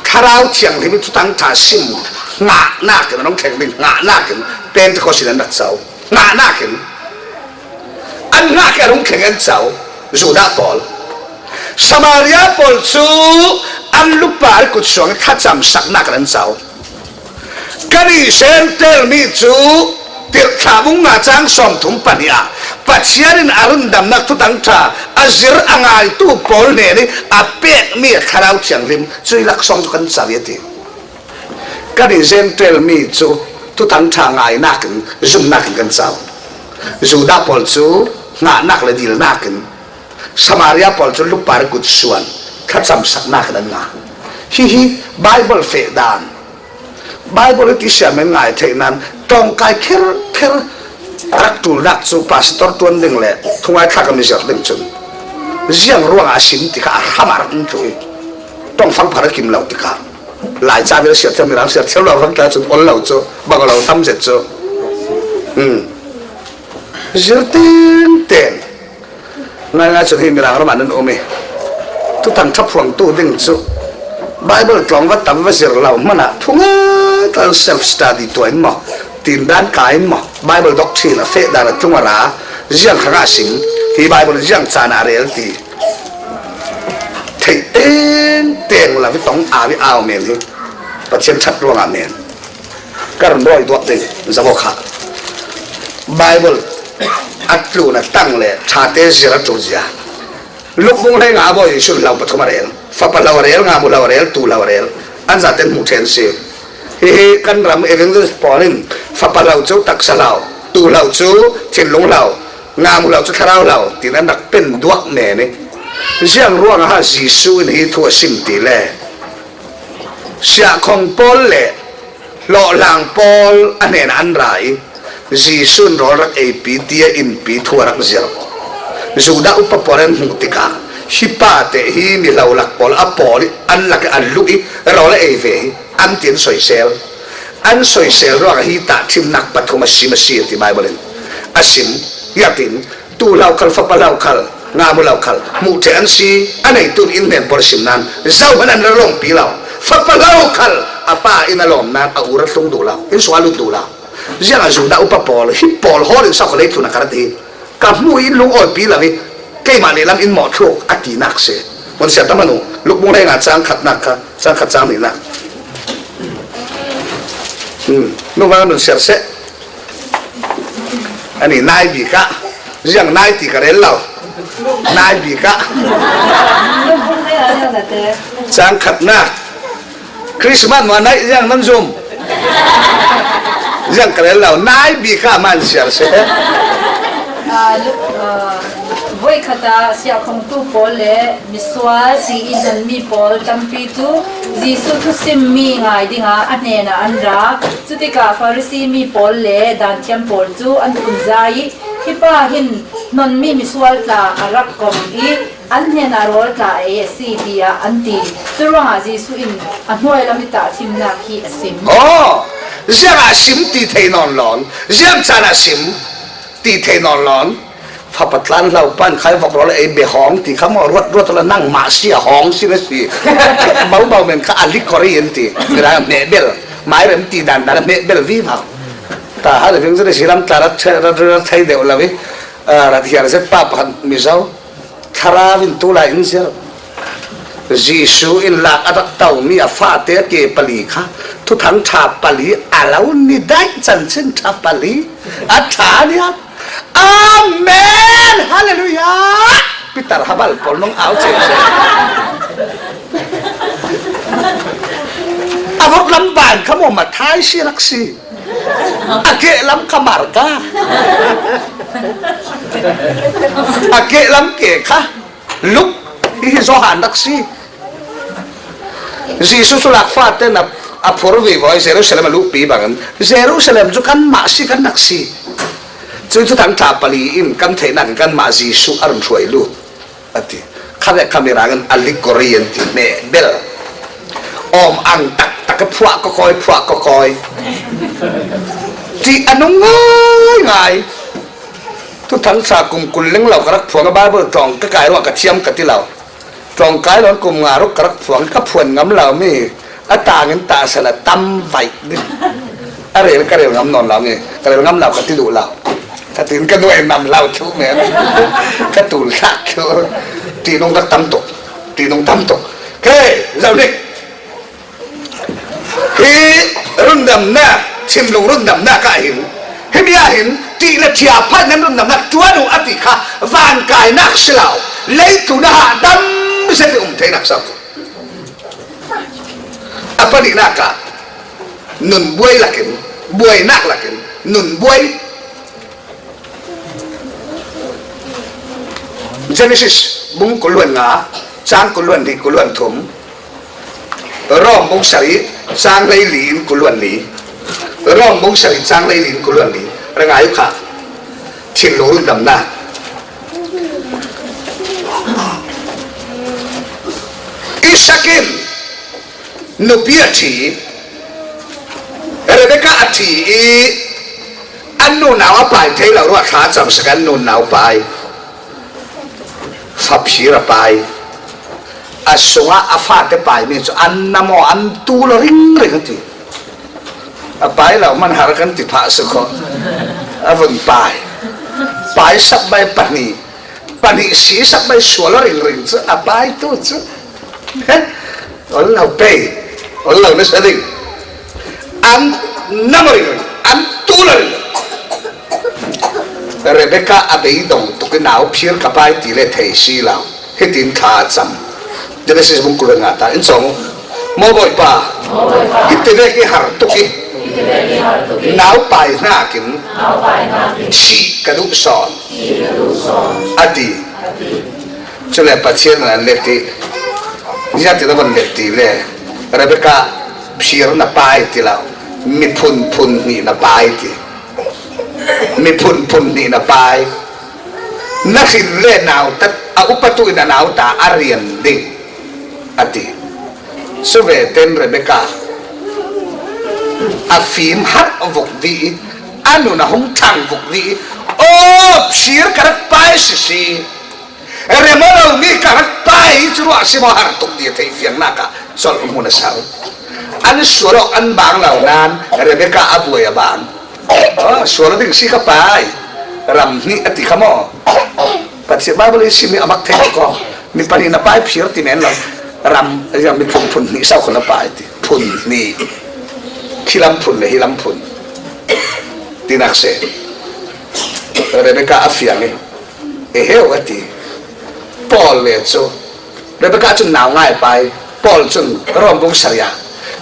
Thlarau Thianghlim i Thuthang ṭha sim ngahnak in an hung thleng ding, ngahnak in Pentecost in an rak co. Ngahnak in a Hna kei a rung thleng an cau, Judah pawl. Samaria pawl cu an lupa kut suang thlacamsaknak an cau. Kan i Gentile mi cu tirhthlah bung nga cang sawmthum pahnih ah Pathian in a rundamnak thutang ṭha a zir a ngaitu pawl hnen i a pekmi a Thlarau Thianghlim cuih laksawng cu kan cau i a ti. Kan i Gentile mi cu thutang ṭha ngainak in zumnak in kan cau. Judah pawl cu hngahnak le dilnak in, Samaria pawl cu lupa kut suan thlacamsaknak in an ngah. Hihi Baibal feh dan. Baibal i ti siam in ngai theih nan ṭawngkai kher kher a rak ṭulnak cu pastor ṭuan ding le thungai thlak a mi zirh ding cun ziang ruangah a sim ti kha a hram a rak um thluh i ṭongfang phar a kim lo tikah Lai ca vial siat thiam, Mirang siat thiam lo rak tla cun ol lo cu bang lo tam zet cu, um, zir tengteng. Ngaingai cun hi Mirang ram ah nan um i thutang ṭha phuangtu ding cu Baibal tlawng va tam va zir lo hmanh ah thungai tla self study tuah in maw, tindan kai in maw, Baibal doctrine a feh dan a tlung a ra, ziang kha ngah sim, hi Baibal ziang caan ah a rel ti theih tengteng lo i tong au i au men hi Pathian ṭhat ruangah men. Ka run rawi duak ding zabo kha Baibal a tlun a tang le ṭhate zir a ṭul zia. Lukbung hlei nga bawi Jesuh hlo pathum a rel, fapa hlo a rel, nga mu hlo a rel, tu hlo a rel, an zaten hmuh ṭhen si. Hihi kan ram evangelist pawl in fapa hlo cu taksa hlo, tu hlo cu thinlung hlo, nga mu hlo cu thlarau hlo, tin an rak pen duak men i ziang ruangah Jesuh in hi thu a sim ti le siahkhong pawl le hlawhhlang pawl a hnenah an ra i Jesuh in rawl rak eipi tiah innpi thu a rak zirh. Judah upa pawl an hmuh tikah hi pa te hi mi hlo lak pawl a pawl i an lak i an luh i rawl a ei ve hi an ti an soisel. An soisel ruangah hi tahṭhimnak pathum a sim a si an ti Baibal in a sim. Ziatin tu hlo khal, fapa hlo khal, nga mu hlo khal hmuh ṭheh an si. A neitu in hnen pawl sim nan zohman an ra lawmpi lo. Fapa hlo khal a pa in a lawm nan a ur a tlung duh lo, in sung a lut duh lo. Ziangah Judah upa pawl hi pawl hawl in sokholei tlun a kar ti. Ka hmuh in lungawlpi lo i keimah lehlam in mawh thluk a tinak si. Hmunsiat a hmanh uh, Lukbung hlei nga cang khatnak kha, cang khat cang hnihnak. Hmm. Nungvang nun siar seh. Ani nai bik ah, ziang nai ti ka rel lo. Nai bik ah. Cang khatnak. Christmas ma naih ziang nan zum. Ziang ka rel lo, nai bik ah man siar seh. Ah, lu-, ah, voikhat ah siahkhongtu pawl le misual tiin an mi pawl tampi cu Jesuh thusimmi ngai dingah a hnenah an ra. Cutikah Farasi mi pawl le Daanthiam pawl cu an phunzai i, "Hi pa hin hnonmi misual tla a rak kong i an hnenah rawl tla a ei a si," tiah an ti. Curuangah Jesuh in a hnuai lam i tahṭhimnak hi a sim. Aw, ziangah a sim ti thei nawn lo, ziang caan a sim ti thei nawn lo. Fapa tlan hlo pan khai vok rawl a ei bia hawng ti kha maw, ruat ruat la nangmah si a hawng si na si. Bau bau men kha a likori an ti. Mirang hmeh bel, mai rem ti dan dan a hmeh bel vivo. Ta ha le ving zia si lam tla rat thei, rat, rat thei deuh lo i, ah, rat hiar zet pa pakhat Mizo. Thlarau in tu lai in zirh. Jesuh in lak a rak tomi a fate a ke pali kha Thuthang ṭha pali a lo ni daih, Chanchin Ṭha pali a ṭha nih. Amen! Hallelujah! Peter Habal pawl nung au che che. A vok lam ban kha maw Matthai si rak si. A kehlam kha Marka. A kehlam ke kha Luk, hi hi Johan rak si. Jesuh cu lak fate in a, a phur vivo i Jerusalem a luhpi bangin Jerusalem cu kanmah si kan rak si. Cuih Thuthang Ṭha pali in kan theihnak in kanmah Jesuh a run hruai lut. A ti. Khavek kha Mirang in allegory an ti, hmeh bel. Awm ang taktak i phuah kawkawi, phuah kawkawi. Ti a nung ngaingai. Thuthang Ṭha kum kul leng lo ka rak phuang a Bible tlawng ka kai ruang ka thiam ka ti lo. Tlawng kai lo kum nga ruk ka rak phuang ka phuan ngam lo mi. A tangin tahsan a tam vaih ding. A rel ka rel ngam nawn lo nge, ka rel ngam lo ka ti duh lo. Ka tin ka nuai nam lau thu men. Ka tul thak thu. Ti nung ka tam tuk. Ti nung tam tuk. Ke, zau dik. Hi rundamna, thinlung rundamna ka hin. Hi mi a hin, ti le thia pha nan rundamna tua nu a ti kha, van kai nak silau. Lei tu na ha dam se ti um thei nak sau. A pani nak ka, nun buai lakin, buai nak lakin, nun buai. Genesis bung kul hluan nga, chang kul hluan hnih, kul hluan thum. Rom bung sarih, chang hleili in kul hluan li. Rom bung sarih, chang hleili in kul hluan li. Ra ngai uh kha. Thinlung rundamna. Isak in nupi a thi, Rebeka a thi i, an nunau a pai thei lo ruah thla a cam sak, an nunau pai, faphir a pai, a sungah a fate pai mi cu an nam aw, an tul a ringring a ti. A pai lo man har kan ti phah si kho. A vun pai. Pai sak bai pahnih. Pahnih si sak bai sual a ringring cu a pai tu cu. He? Ol lo pei. Ol lo na sa ding. An nam a ringring. An tul a ringring. Rebeka a beidong tuk i nau phir ka pai ti le thei si lo. Hitin thla a cam. Genesis bung kul le nga ta in cawng uh. Maw Bawipa, hi ti vek i har tuk i, nau pai hnakin thih ka duh sawn, a ti. Cule Pathian in a let i, ziatin a von let ti le, Rebeka phir na pai ti lo, miphun phun hnih na pai ti. Miphun phun hnih na pai. Na hrin le nautat a upatu in a nauta a rian ding, a ti. Cuvete in Rebeka a fim harh vuk dih i, a nun a hung thang vuk dih i, aw, phir ka rak pai sisi. Rem aw lo mi ka rak pai hi cu ruah si maw, har tuk ti a theih fiangnak ah colh hmun a sal. An sual awk an bang lo nain Rebeka a buai a bang. Aw, sual a ding si ka pai. Ram hnih a ti kha maw? Pathian Bible i sim i a mak thei ko. Mi pahnih na pai phir ti men lo. Ram, mi phun phun hnih sau kho na pai ti. Phun hnih. Khi lam phun le hi lam phun. Tinak se. Rebeka a fiang i. E heu a ti. Paul ve cu. Rebeka cun nau ngai pai. Paul cun Rom bung saria.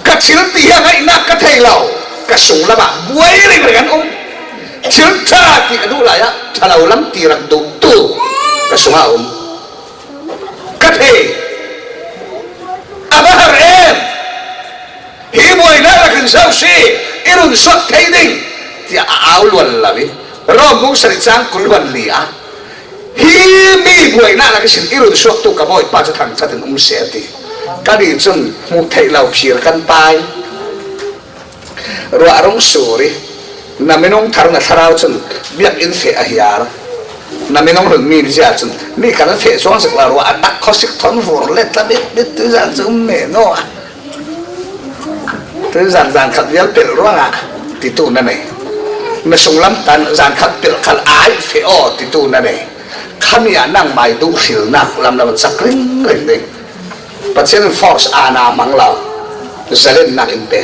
Ka thil ti hi a ngaihnak ka thei lo. Ka sunglam ah buai ringring an um. Thil ṭha ti ka duh lai ah ṭha lo lam ti rak duh tu ka sungah a um. Ka thei. A va har em. Hi buainak lakin so si i run suak thei ding, tiah a au luan lo i Rom bung sarih cang kul luan li ah, hi mi buainak lak ihsin i run suaktu ka Bawipa cu thangṭhat in um seh a ti. Kannih cun hmuh theih lo phir kan pai. Ruah rung sur i na minung thar na thlarau cun biakinn feh a hiar. Na minung hlun mi zia cun mi kan feh cuang zik lo, ruah a tak khuasik thawn vur le tla bit bit tu zan cu um meh naw. Tuzan zan khat vial pelh ruangah titu na nei. Na sunglam tan zan khat pelh khat ai feh aw titu na nei. Khami ah nangmai duh hrilnak lamlam a cak ringring ding. Pathian in force aa na hmang lo. Zalennak in pe.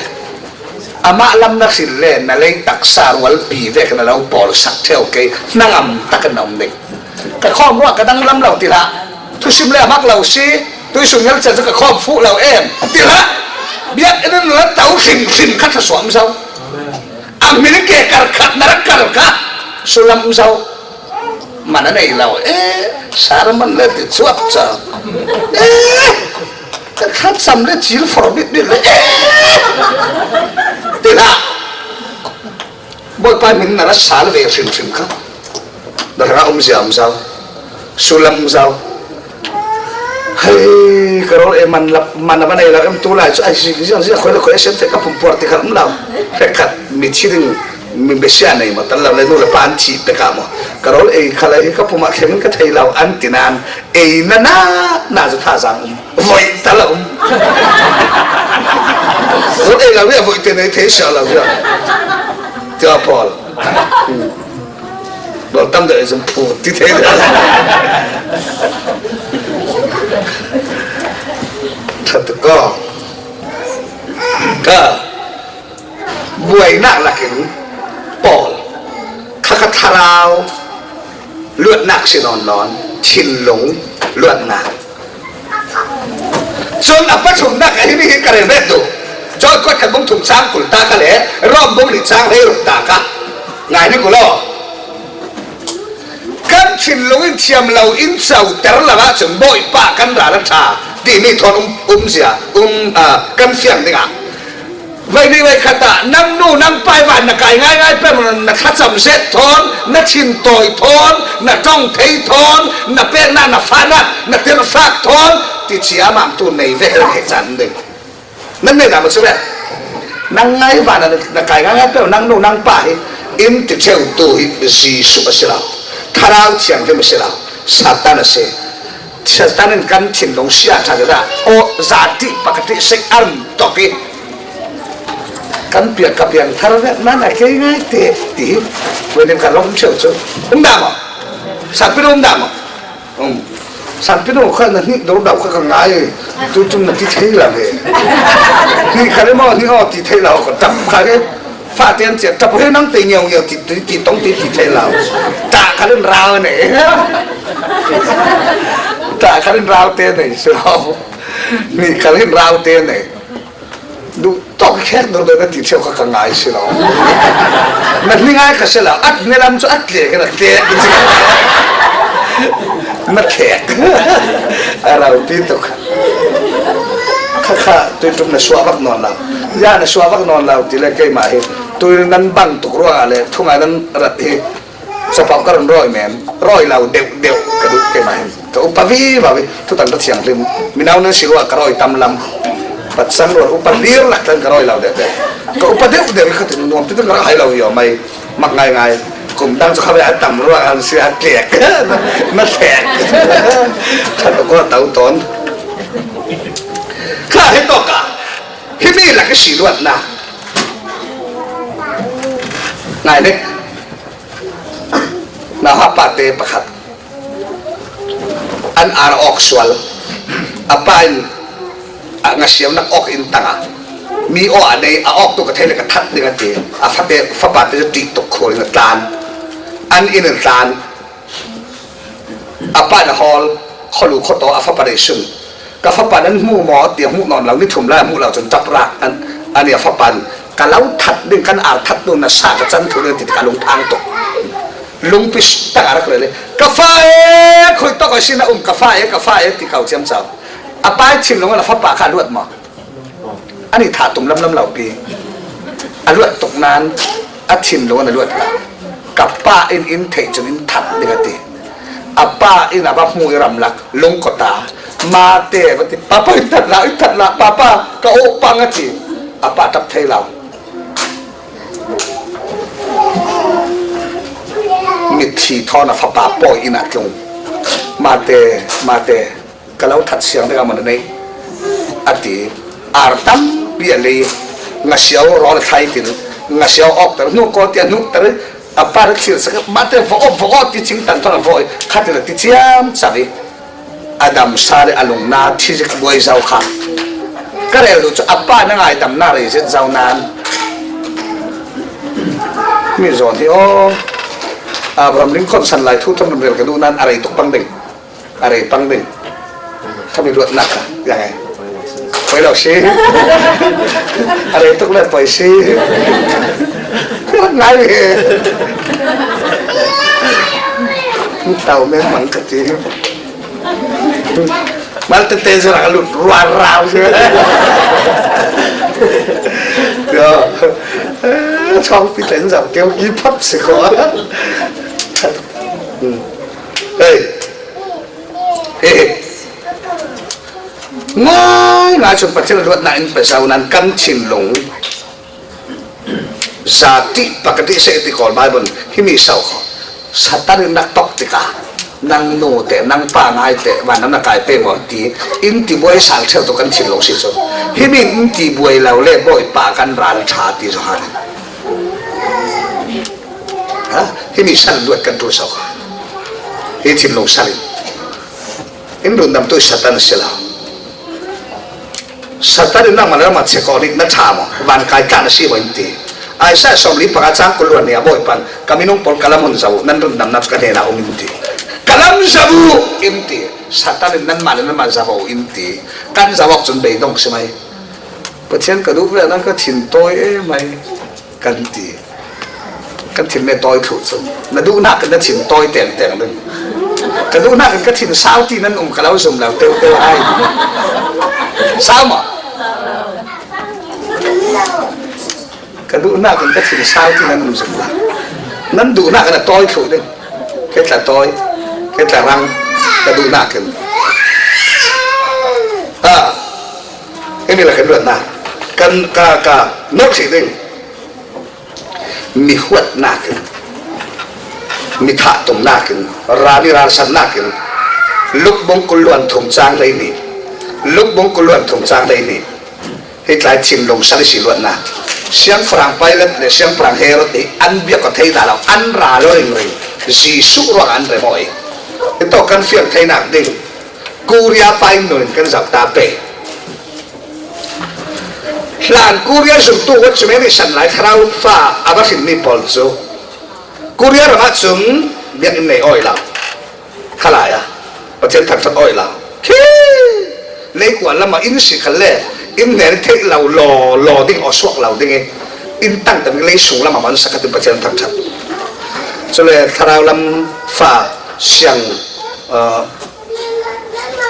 Amah lam na hril le na lei taksa rualpi vekin a lo pawl sak ṭheu kei, hnangam takin na um ding. Ka khawm ruah ka danglam lo ti hlah. Thusim le a mak lo si, tuisun ngelcel cu ka khawm fuh lo em ti hlah. Biakinn in na to hrimhrim kha thluasuah um zo. A hmin ke kar khat na rak kar kha sulam um zo. Man a nei lo e, sermon le ti cuap cuap. E, kar khat cam le cil for bit bit le e ti hlah. Bawipa hmin na rak sal ve hrimhrim kha. Na hrangah um zia um zau. Sulam um zau. Hei, ka rawl ei man lap, man a va nei lo em tu lai cu, ai, zi, zi, zi, khoi le khoi a siam feh ka pumpuar ti khat um lo. Pek khat, mi thi ding, mi besia nei maw, tal lo le nu le pa an thih pek ah maw. Ka rawl ei kha lai hi ka pum ah khem in ka thei lo, an ti nan, ei na na, na cu thazaang um. Voih ta lo um. Rawl ei lo hi a voih te nei thei sia lo hi a. Tia Paul. Tam deuh in zong put ti thei lo. Ṭha tuk ko. Ka buainak lakin pawl kha kha thlarau luatnak si nawn lo in thinlung luatnak. Cun a pathumnak a himi hi ka rel bet duh. John kuat khat bung thum cang kul ta kha le Rom bung nih cang hleiruk ta kha ngai ni kul aw. Kan thinlung in thiam lo in coter lo ahcun Bawipa kan ral a ṭha timi thawn um, um zia, um, aa, kan fiang dingah. Vei nih vei khat ah nang nu nang pa i van na kai ngaingai peng, na thlacam zet thawn, na thintawi thawn, na ṭong thei thawn, na peknak, na fahnak, na tirhfak thawn ti cia amah tu nei ve he heh caan ding. Nan nei dah maw cu ve? Nang ngai van na, na kai ngaingai peng, nang nu nang pa hi in ti ṭheutu hi Jesuh a si lo, Thlarau Thianghlim a si lo, Satan a si. Satan in kan thinlung sia ṭha dah, aw, zati pakati sek an tok i kan piak ka piang thar vet man a kei ngai te ti hi. Wedim ka lawm ṭheu cu um dah maw? Sanpinu um dah maw? Um. Sanpinu kha na hnih dordau kha ka ngai. Tuitum na ti thei lo he. Hnih kha le maw hnih aw ti thei lo ka ṭap kha he. Fate an cia ṭap he nang te ngiau ngiau ti, ti, ti tong ti, ti thei lo. Ṭah kha le rau nei. Ṭah kha le rau te nei si lo. Hnih kha le rau te nei. Duh tawk khek dor dor na ti ṭheu kha ka ngai si lo. Na hni ngai kha si lo. At ne lam cu at le kha na te. Na khek. A rau ti tuk. Kha kha tuitum na suah vak nawn lo. Ya na suah vak nawn lo ti le keimah hi. Tui nan bang tuk ruangah le thungai nan rat hi. Capo ka run rawi men, rawi lo deuh deuh ka duh keimah hin. Ka upa vivo i, thutan ka thianghlim. Minau nan si ruah ka rawi tam lam. Patsang ruah upa dir lak tan ka rawi lo deuh deuh. Ka upa deuh deuh i kha tin nuam ti tan ka rak hai lo vivo mai. Mak ngai ngai. Kum dang cu kha ve a tam ruah an si a tlek. Na tlek. Kha ka kua tau ton. Kha he tawk a. Himi lak i si luatnak. Ngai nek. Nauhak pate pakhat an ar a awk sual. A pa in a ngasiamnak awk in tang a mi aw a nei a awk tu ka thei le ka that ding a ti. A fate, fapate cu ṭih tuk khual in a tlan. An in a tlan. A pa in a hawl, khualu khuataw a fapa nei sun. Ka fapa nan hmu maw tiah hmuh nawn lo, ni thum lai a hmuh lo cun ṭap rak an, an i a fapa in ka lo that ding, kan ar that tu na sa ka can thu ding ti ka lungphang tuk. Lungpi tak a rak rel i, "Ka fa e, khui tawk a si na um, ka fa e, ka fa e," ti ko ciamco. A pa i thinlung in a fapa kha a luat maw? An i thah tum lamlam lo pi. A luat tuk nain a thinlung in a luat lo. Ka pa in in theih cun in that ding a ti. A pa in a va hmu i ramlak lungkota. Mate va ti, "Papa, in that la, in that la, papa, ka aw pang," a ti. A pa ṭap thei lo. Mitthli thawn a fapa pawi in a tlung. "Mate, mate, ka lo that siang dek a man a nei," a ti. Ar tampi a lei, ngasiau rawl a thlai tin, ngasiau awkter, "Hnuk kaw," tiah hnukter, a pa a thlir sak, "Mate, va aw, va aw," ti cingtan thawn a va aw i, khatin a ti ciamco i, a damsa le a lungna thi zik buai zo kha. Ka rel duh cu a pa na ngaidamnak rei zet zo nain mi zawn hi aw, Abraham Lincoln san lai thu thawn rel ka duh nain a rei tuk pang ding. A rei pang ding. Khami luatnak kha, yang e. Poi lo si. A rei tuk le poi si. Ngai ve. Tau men mang ka ti. Mal tete zura ka lut ruarau si. Yo. Chong pi ten zau keu ki phap si ko. Hey. He, he. Ngai ngai cun Pathian a luatnak in pesa u nan kan thinlung zati pakati seh ti kawl Bible himi sau kho. Satan in nak tok tikah nang nu te, nang pa ngai te, vanam na kai pe maw ti in ti buai sal ṭheu tu kan thinlung si cu. Himi in ti buai lo le Bawipa kan ral ṭha ti Johan in. Ha? Himi san luat kan ṭul sau kho. Hi thinlung salin. In rundamtu Satan a si lo. Satan in nangmah le nangmah chekawh nih na ṭha maw? Vankai tlan a si maw in ti. Isaiah sawmli panga chang kul le nih a bawi pan, "Ka minung pawl ka lam hun zo uh, nan rundamna chu ka hnenah um," in ti. "Ka lam zo uh," in ti. Satan in nanmah le nanmah zo uh in ti. Kan zo awk cun beidong si mai. "Pathian, ka duh ve, nang ka thin tawi e mai," kan ti. Kan thin me tawi thluh cu na duhnak in na thin tawi tengteng ding. "Ka duhnak in ka thin sau ti nan um ka lo zum lo teu teu ai." Sau maw? "Ka duhnak in ka thin sau ti nan um zum lo." Nan duhnak in a tawi thluh ding. Kei tla tawi, kei tla rang, ka duhnak in. Ah, imi la kan ruatnak kan ka, ka nolh hrih ding. Mi huatnak in, mi thahtumnak in, rami ralsatnak in, Luk bung kul le thum cang hleihnih, Luk bung kul le thum cang hleihnih, hi tlai thinlung sal i si luatnak, Siangpahrang Pilat le Siangpahrang Herod nih an biak aw thei dah lo, an ra lo ringring, Jesuh ruangah an rem aw i, hitawk kan fiang theinak ding Kuria pa in nun in kan zoh ta pei. Hlan Kuria zumtu watchman nih san lai thlarau fa a va hrinmi pawl cu Kuria ramah cun biakinn nei awi lo. Khalai ah Pathian thangṭhat awi lo. Khi leikua lamah in si khalle in hnen theih lo law law ding aw suak lo ding i in tangta ding lei sung lamah man sak khatin Pathian thangṭhat. Cule thlarau lam fa siang, uh,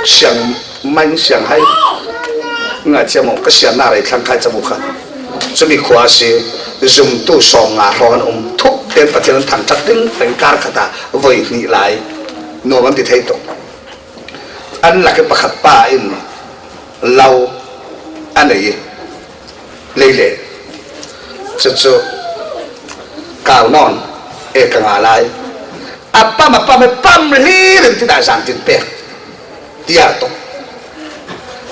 siang main siang hai ngah thiam aw ka sianna rei thlang khai cabu kha. Cumi khua a si, zumtu sawm nga hrawng an um, thuk ten Pathian an thangṭhat ding pengkar khat ah voi hnih lai nuam an ti thei tuk. An lak i pakhat pa in lo a nei i, leile cucu kau nawn e ka nga lai. A pam, a pam, a pam hlir in ti dah zan tin pek tiar tuk.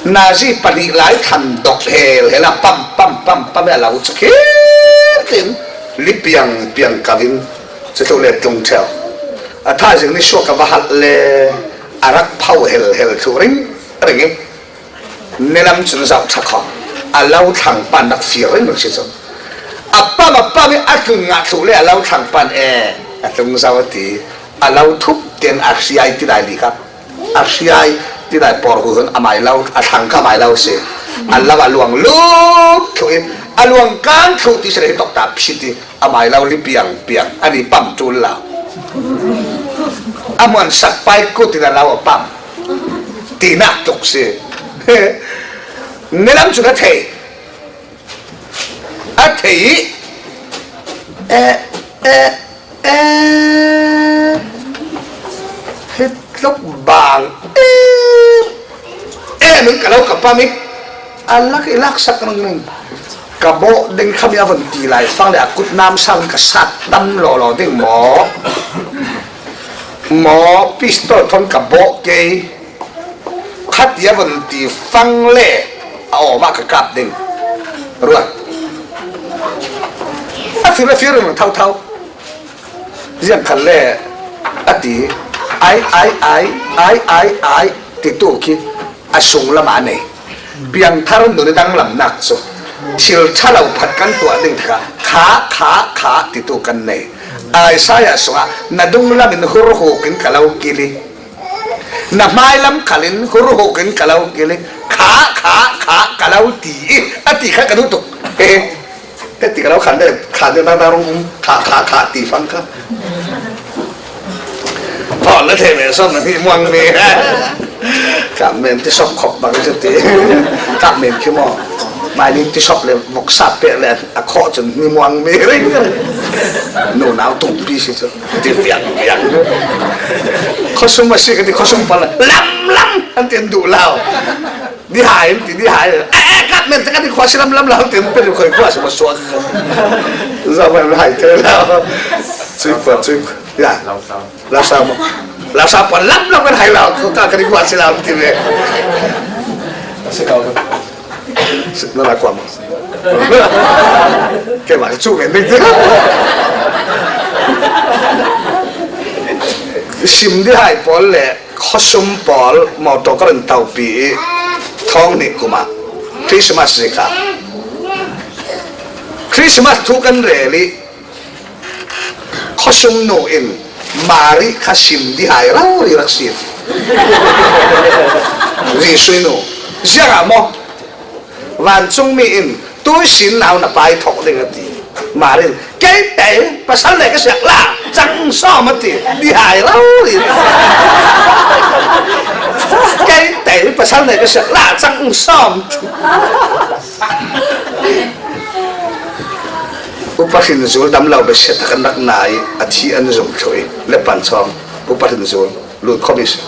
Nazi pahnih lai than dok hel hel a pam, pam, pam, pam e a lo cu khir tin li piang piang kau in cutluk le tlung ṭheu. A thaizing nisuak a va halh le a rak pho hel hel thluh ring ring i, nilam cun zoh ṭha kho, a lo thlang pan rak fir ring rak si cu. A pam, a pam i a tlun ngah thluh le a lo thlang pan e, a tlung zo a ti. A lo thup ten a hriai tidai li kap, a hriai tidai pawr hu hun a mai lo, a thlang kha mai lo si. A lo a luang lup thluh i, a luang kan thluh ti si le hi tawk ta phit i, a mai lo li piang piang, a ni pam ṭul lo. A muan sak pai kut in a lo a pam tinak tuk si. Nilam cun a thei, a thei i, e, e, e, hi tluk bang, e, e, min ka lo ka pam i, a lak i laksak nung ning. Ka bawh ding khami a vun ti lai fang le a kut namsang ka sat tam lawlaw ding maw? Maw pistol thon ka bawh kei. Khat i a vun ti fang le a awm ah ka kap ding. Ruah. A fir a fir in thauthau. Ziang khat le a ti, ai, ai, ai, ai, ai, ai, ti tu khi a sung lamah a nei. Piangthar nun i danglamnak cu thil ṭha lo phat kan tuah ding tikah kha, kha, kha ti tu kan nei. Isaiah sungah na dunglam in hurhuk in ka lo kil i, na hmailam khal in hurhuk in ka lo kil i, kha, kha, kha ka lo ti i, a ti kha ka duh tuk. He, he ti ka lo khan de, khan de, na, na rung um, kha, kha, kha ti fang kha. Paul na thei ve sawm na hnih muang mi. Kap men ti sawp khop bang si ti. Kap men khi maw? Mai ning ti sawp le vok sap pek le a khawh cun ni muang mi ring. Nunau tung pi si cu ti viang viang. Khuasum a si ka ti khuasum pal lam lam an ti an duh lau. Ni hai an ti ni hai. Eh, eh, kap men te ka ti khua si lam lam lau ti an pe khoi khua si ma suak. Za ma hai te lau. Cui pa cui. Ya. Lau sa maw? Lau sa puan lam lam kan hai lau, ka, ka ring huat si lau ti ve. A si kau. Na la kuam. Keimah ka cu ve ning. Sim dihai pawl le khawsum pawl mawtaw ka run taupi i thawng hnih kumah Christmas zika Christmas thu kan rel i khawsum nu in Mari kha sim dihai rau ri rak si. Jesuh nu ziangah maw? Vancung mi in tuisin nau na pai thawk ding a ti. Mari in, "Kei tei pasal nei ka siak la, cang sawm," a ti. Dihai lo in. "Kei tei pasal nei ka siak la, cang sawm." Upa Hrin Zul dam lo be set kan rak nai a thi an zum thui le pan chawm. Upa Hrin Zul lut khawm i si.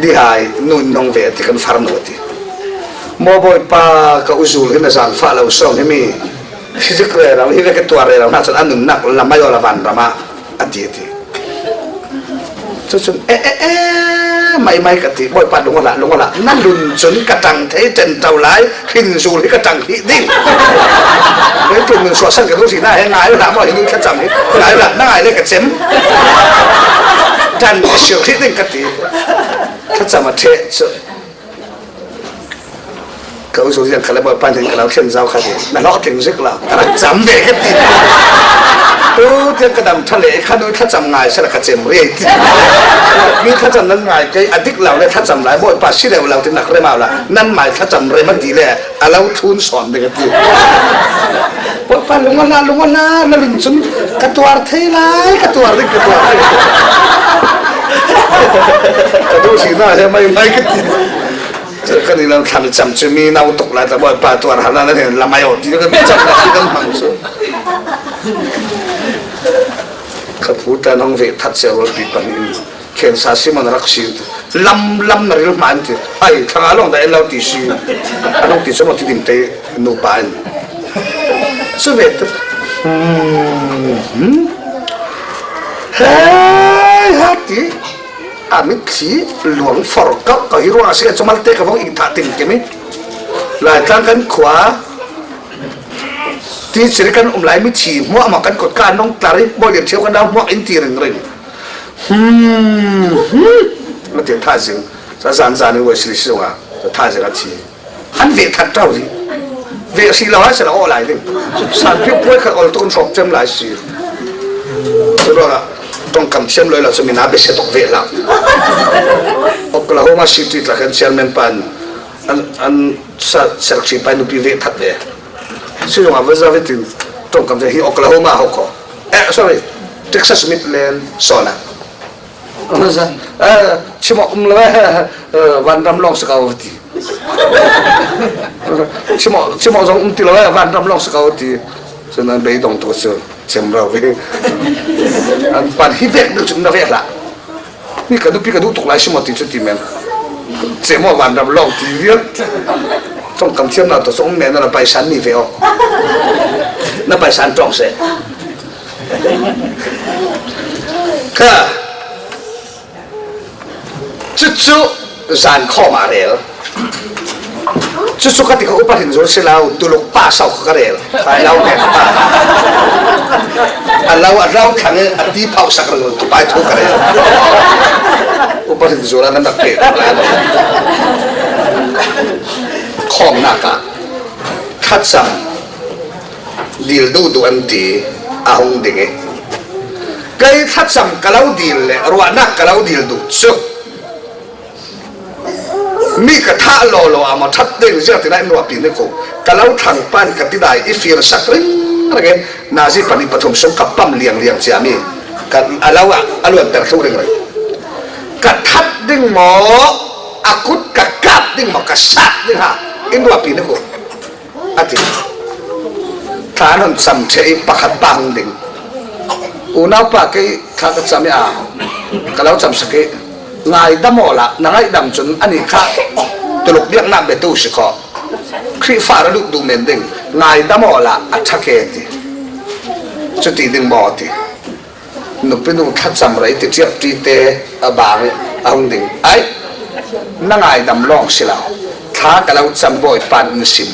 Dihai nun nong ve a ti kan far nu a ti. Maw Bawipa, ka u Zul hi na zan fa lo sawm hi mi. Hi zik rero, hi ve ka tuar rero, na chan a nunnak lamai aw la van rama a ti a ti. Cucun, "E, e, e, mai, mai," ka ti. "Bawipa, lung aw la, lung aw la. Na lun cun ka tang thei ten tau lai, Hrin Zul hi ka tang hi ding. Hei tu nun suah san ka duh si na he ngai la maw, hi nu thlacam hi. Ngai la, na ngai le ka cem. Dan ka sir hi ding," ka ti. Thlacam a theh cu. Ka u Zul ziang kha le Bawipa nih ka lo thlen zau kha ti. Na hlawh tling zik lo. Ka rak cam ve ka ti. Tu tiang ka dam ṭha le kha nu thlacam ngai sala ka cem riai ti. Mi thlacam nan ngai kei a dik lo le thlacam lai Bawipa si deuh lo ti nak rem au la. Nan mai thlacam rem a ti le a lo thlun sawn ding a ti. Bawipa lung aw la, lung aw la, na lun cun ka tuar thei lai, ka tuar ding, ka tuar ding. Ka duh si na he mai mai ka ti. Kan i lam thlan cam cu mi nau tuk lai ta Bawipa tuar hana na nen lamai aw ti kan cam lai kan hmang cu. Ka pu ta nong ve that se rol pi pan in khen sa si man rak si lam lam na ril hma an ti. Ai, thanga lawng dah en lo ti si. A nong ti cu ma ti dim te nupa in. Cu ve tu. Hmm. Hei, ha ti. A mitthli luang for kauh kauh hi ruangah a si, cu malte ka vong ing thah ting kemi. Laitlang kan khua ti ciri kan um lai, mitthli hmuah hmuah kan kut ka an nong tlar i Bawi Lian Ṭhio kan dau hmuak in ti ringring. Hmm, hmm. A ti thah zing. Ca zan zan i Wesley si zongah ca thah zing a thi. An ve that tau rih. Ve si lo a si lo aw lai ding. San piu puai khat ol tuk an hrawk cem lai si. Curuangah tongkam thiam lo i lo cu mina bia sia tuk ve lo. Oklahoma City tla khan chairman pan an, an sa serk si pai nupi ve that ve. Si zongah va za ve tin tongkam thiam hi Oklahoma ho ko. Eh, sorry. Texas Midland sawn ah. Chimawh um lo e, vanram lawng si ko ti. Chimawh, chimawh zong um ti lo e, vanram lawng si ko ti. Cun an beidong tu cu cem rau ve. An pan hi vek deuh cun na ve hlah. Mi ka nupi ka duh tuk lai si maw ti cu ti men. Cem aw vanram lawng ti vial. Tongkam thiam na tu cu um men na paisan ni ve aw. Na paisan tawng seh. Kha cucu zan khawm ah rel. Cucu ka ti kha upa hin zul si lo, tuluk pa sau kha ka rel. Kai lo nek pa. A lo a rau thlang i a ti phauh sak ring tu pai thu ka rel. Upa hin zul a nan rak pe. Khawmnak ah thlacam dil duhduh an ti a hung ding i, kei thlacam ka lo dil le ruahnak ka lo dil duh cu mi ka thah lawlaw ah maw ṭhat ding ziah tinah in ruahpi ni ko. Ka lo thlang pan ka tidai i fir sak ringring i nazi pahnih pathum sung ka pam liangliang ciami ka a lo ah a luanter thluh ringring. Ka that ding maw, a kut ka kap ding maw, ka sat ding ha in ruahpi ni ko. A ti. Thla an hun cam ṭheh i pakhat pa hung ding. Unaupa kei thla ka cam i a, ka lo cam sak i ngaidam awla na ngaihdam cun ani kha tuluk biaknak biatu si kho. Khrihfa ra duh duh men ding ngaidam awla a ṭha ke ti. Cuti ding maw ti. Nupinu thlacam rei ti ṭiapṭi te a bang a hung ding. Ai, na ngaidam lawng si lo. Thla ka lo cam Bawipa in sim.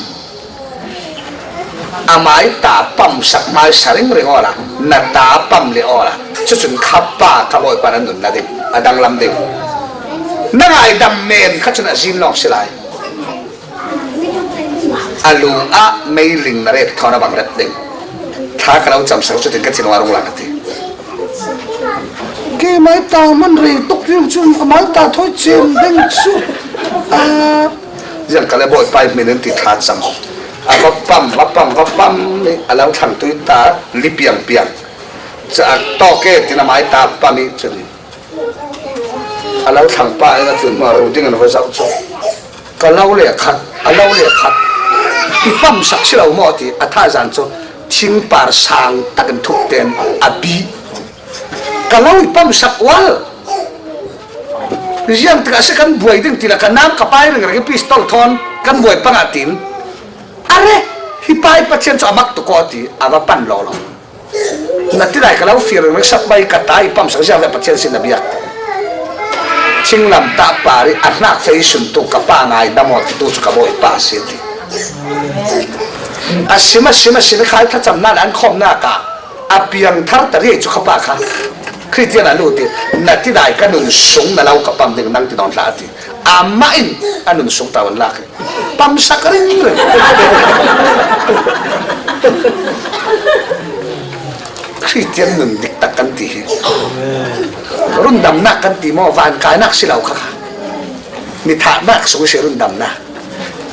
A mai ta pam sak mai sa ringring awla na ta pam le awla Cucun kha pa ka Bawipa na nunna ding, a danglam ding. Na ngaidam men kha cun a zin lawng si lai. A lu ah meiling na ret thawn a bang rep ding. Thla ka lo camsak cutin ka thinlung a rung lang a ti. Keimai ta man rei tuk ding cun amai ta thawi cem ding cu. Ziang ka le Bawipa ih hmin in ti thla cam. A va pam, va pam, va pam ih a lo thlang tui ta li piangpiang. Ca a tawk e tin amai ta pam ih cun a lo thlang pa in a tlun hnu ah ru ding an va zoh cu. Ka lo le khat, a lo le khat. I pamsak si lo maw ti a thazan cu thingpar sang takin thuk ten a bi. Ka lo i pamsak ual. Ziang tikah si kan buai ding ti le ka nam ka pai ringring i pistol thawn kan buai pangah tin. Are, hi pa i Pathian cu a mak tuk aw ti a va pan lawlaw. Na tidai ka lo fir ringring sak mai ka ta i pamsak ziang le Pathian sin a biak. Thinglam tah par i a hnak fei sun tu ka pa ngai dam aw ti tu cu ka Bawipa a si ti. A sim, a sim, a sim, khai thlacamnak le an khawmnak ah a piangthar ta riai cu kha pa kha Khristian a lut i na tidai ka nun sung na lo ka pam ding nang ti nawn hlah a ti. Amah in a nun sung tau an lak i pamsak ringring. Khristian nun diktak kan ti hi. Rundamnak kan ti maw, vankainak si lo kha kha. Ni thahnak sung si rundamnak.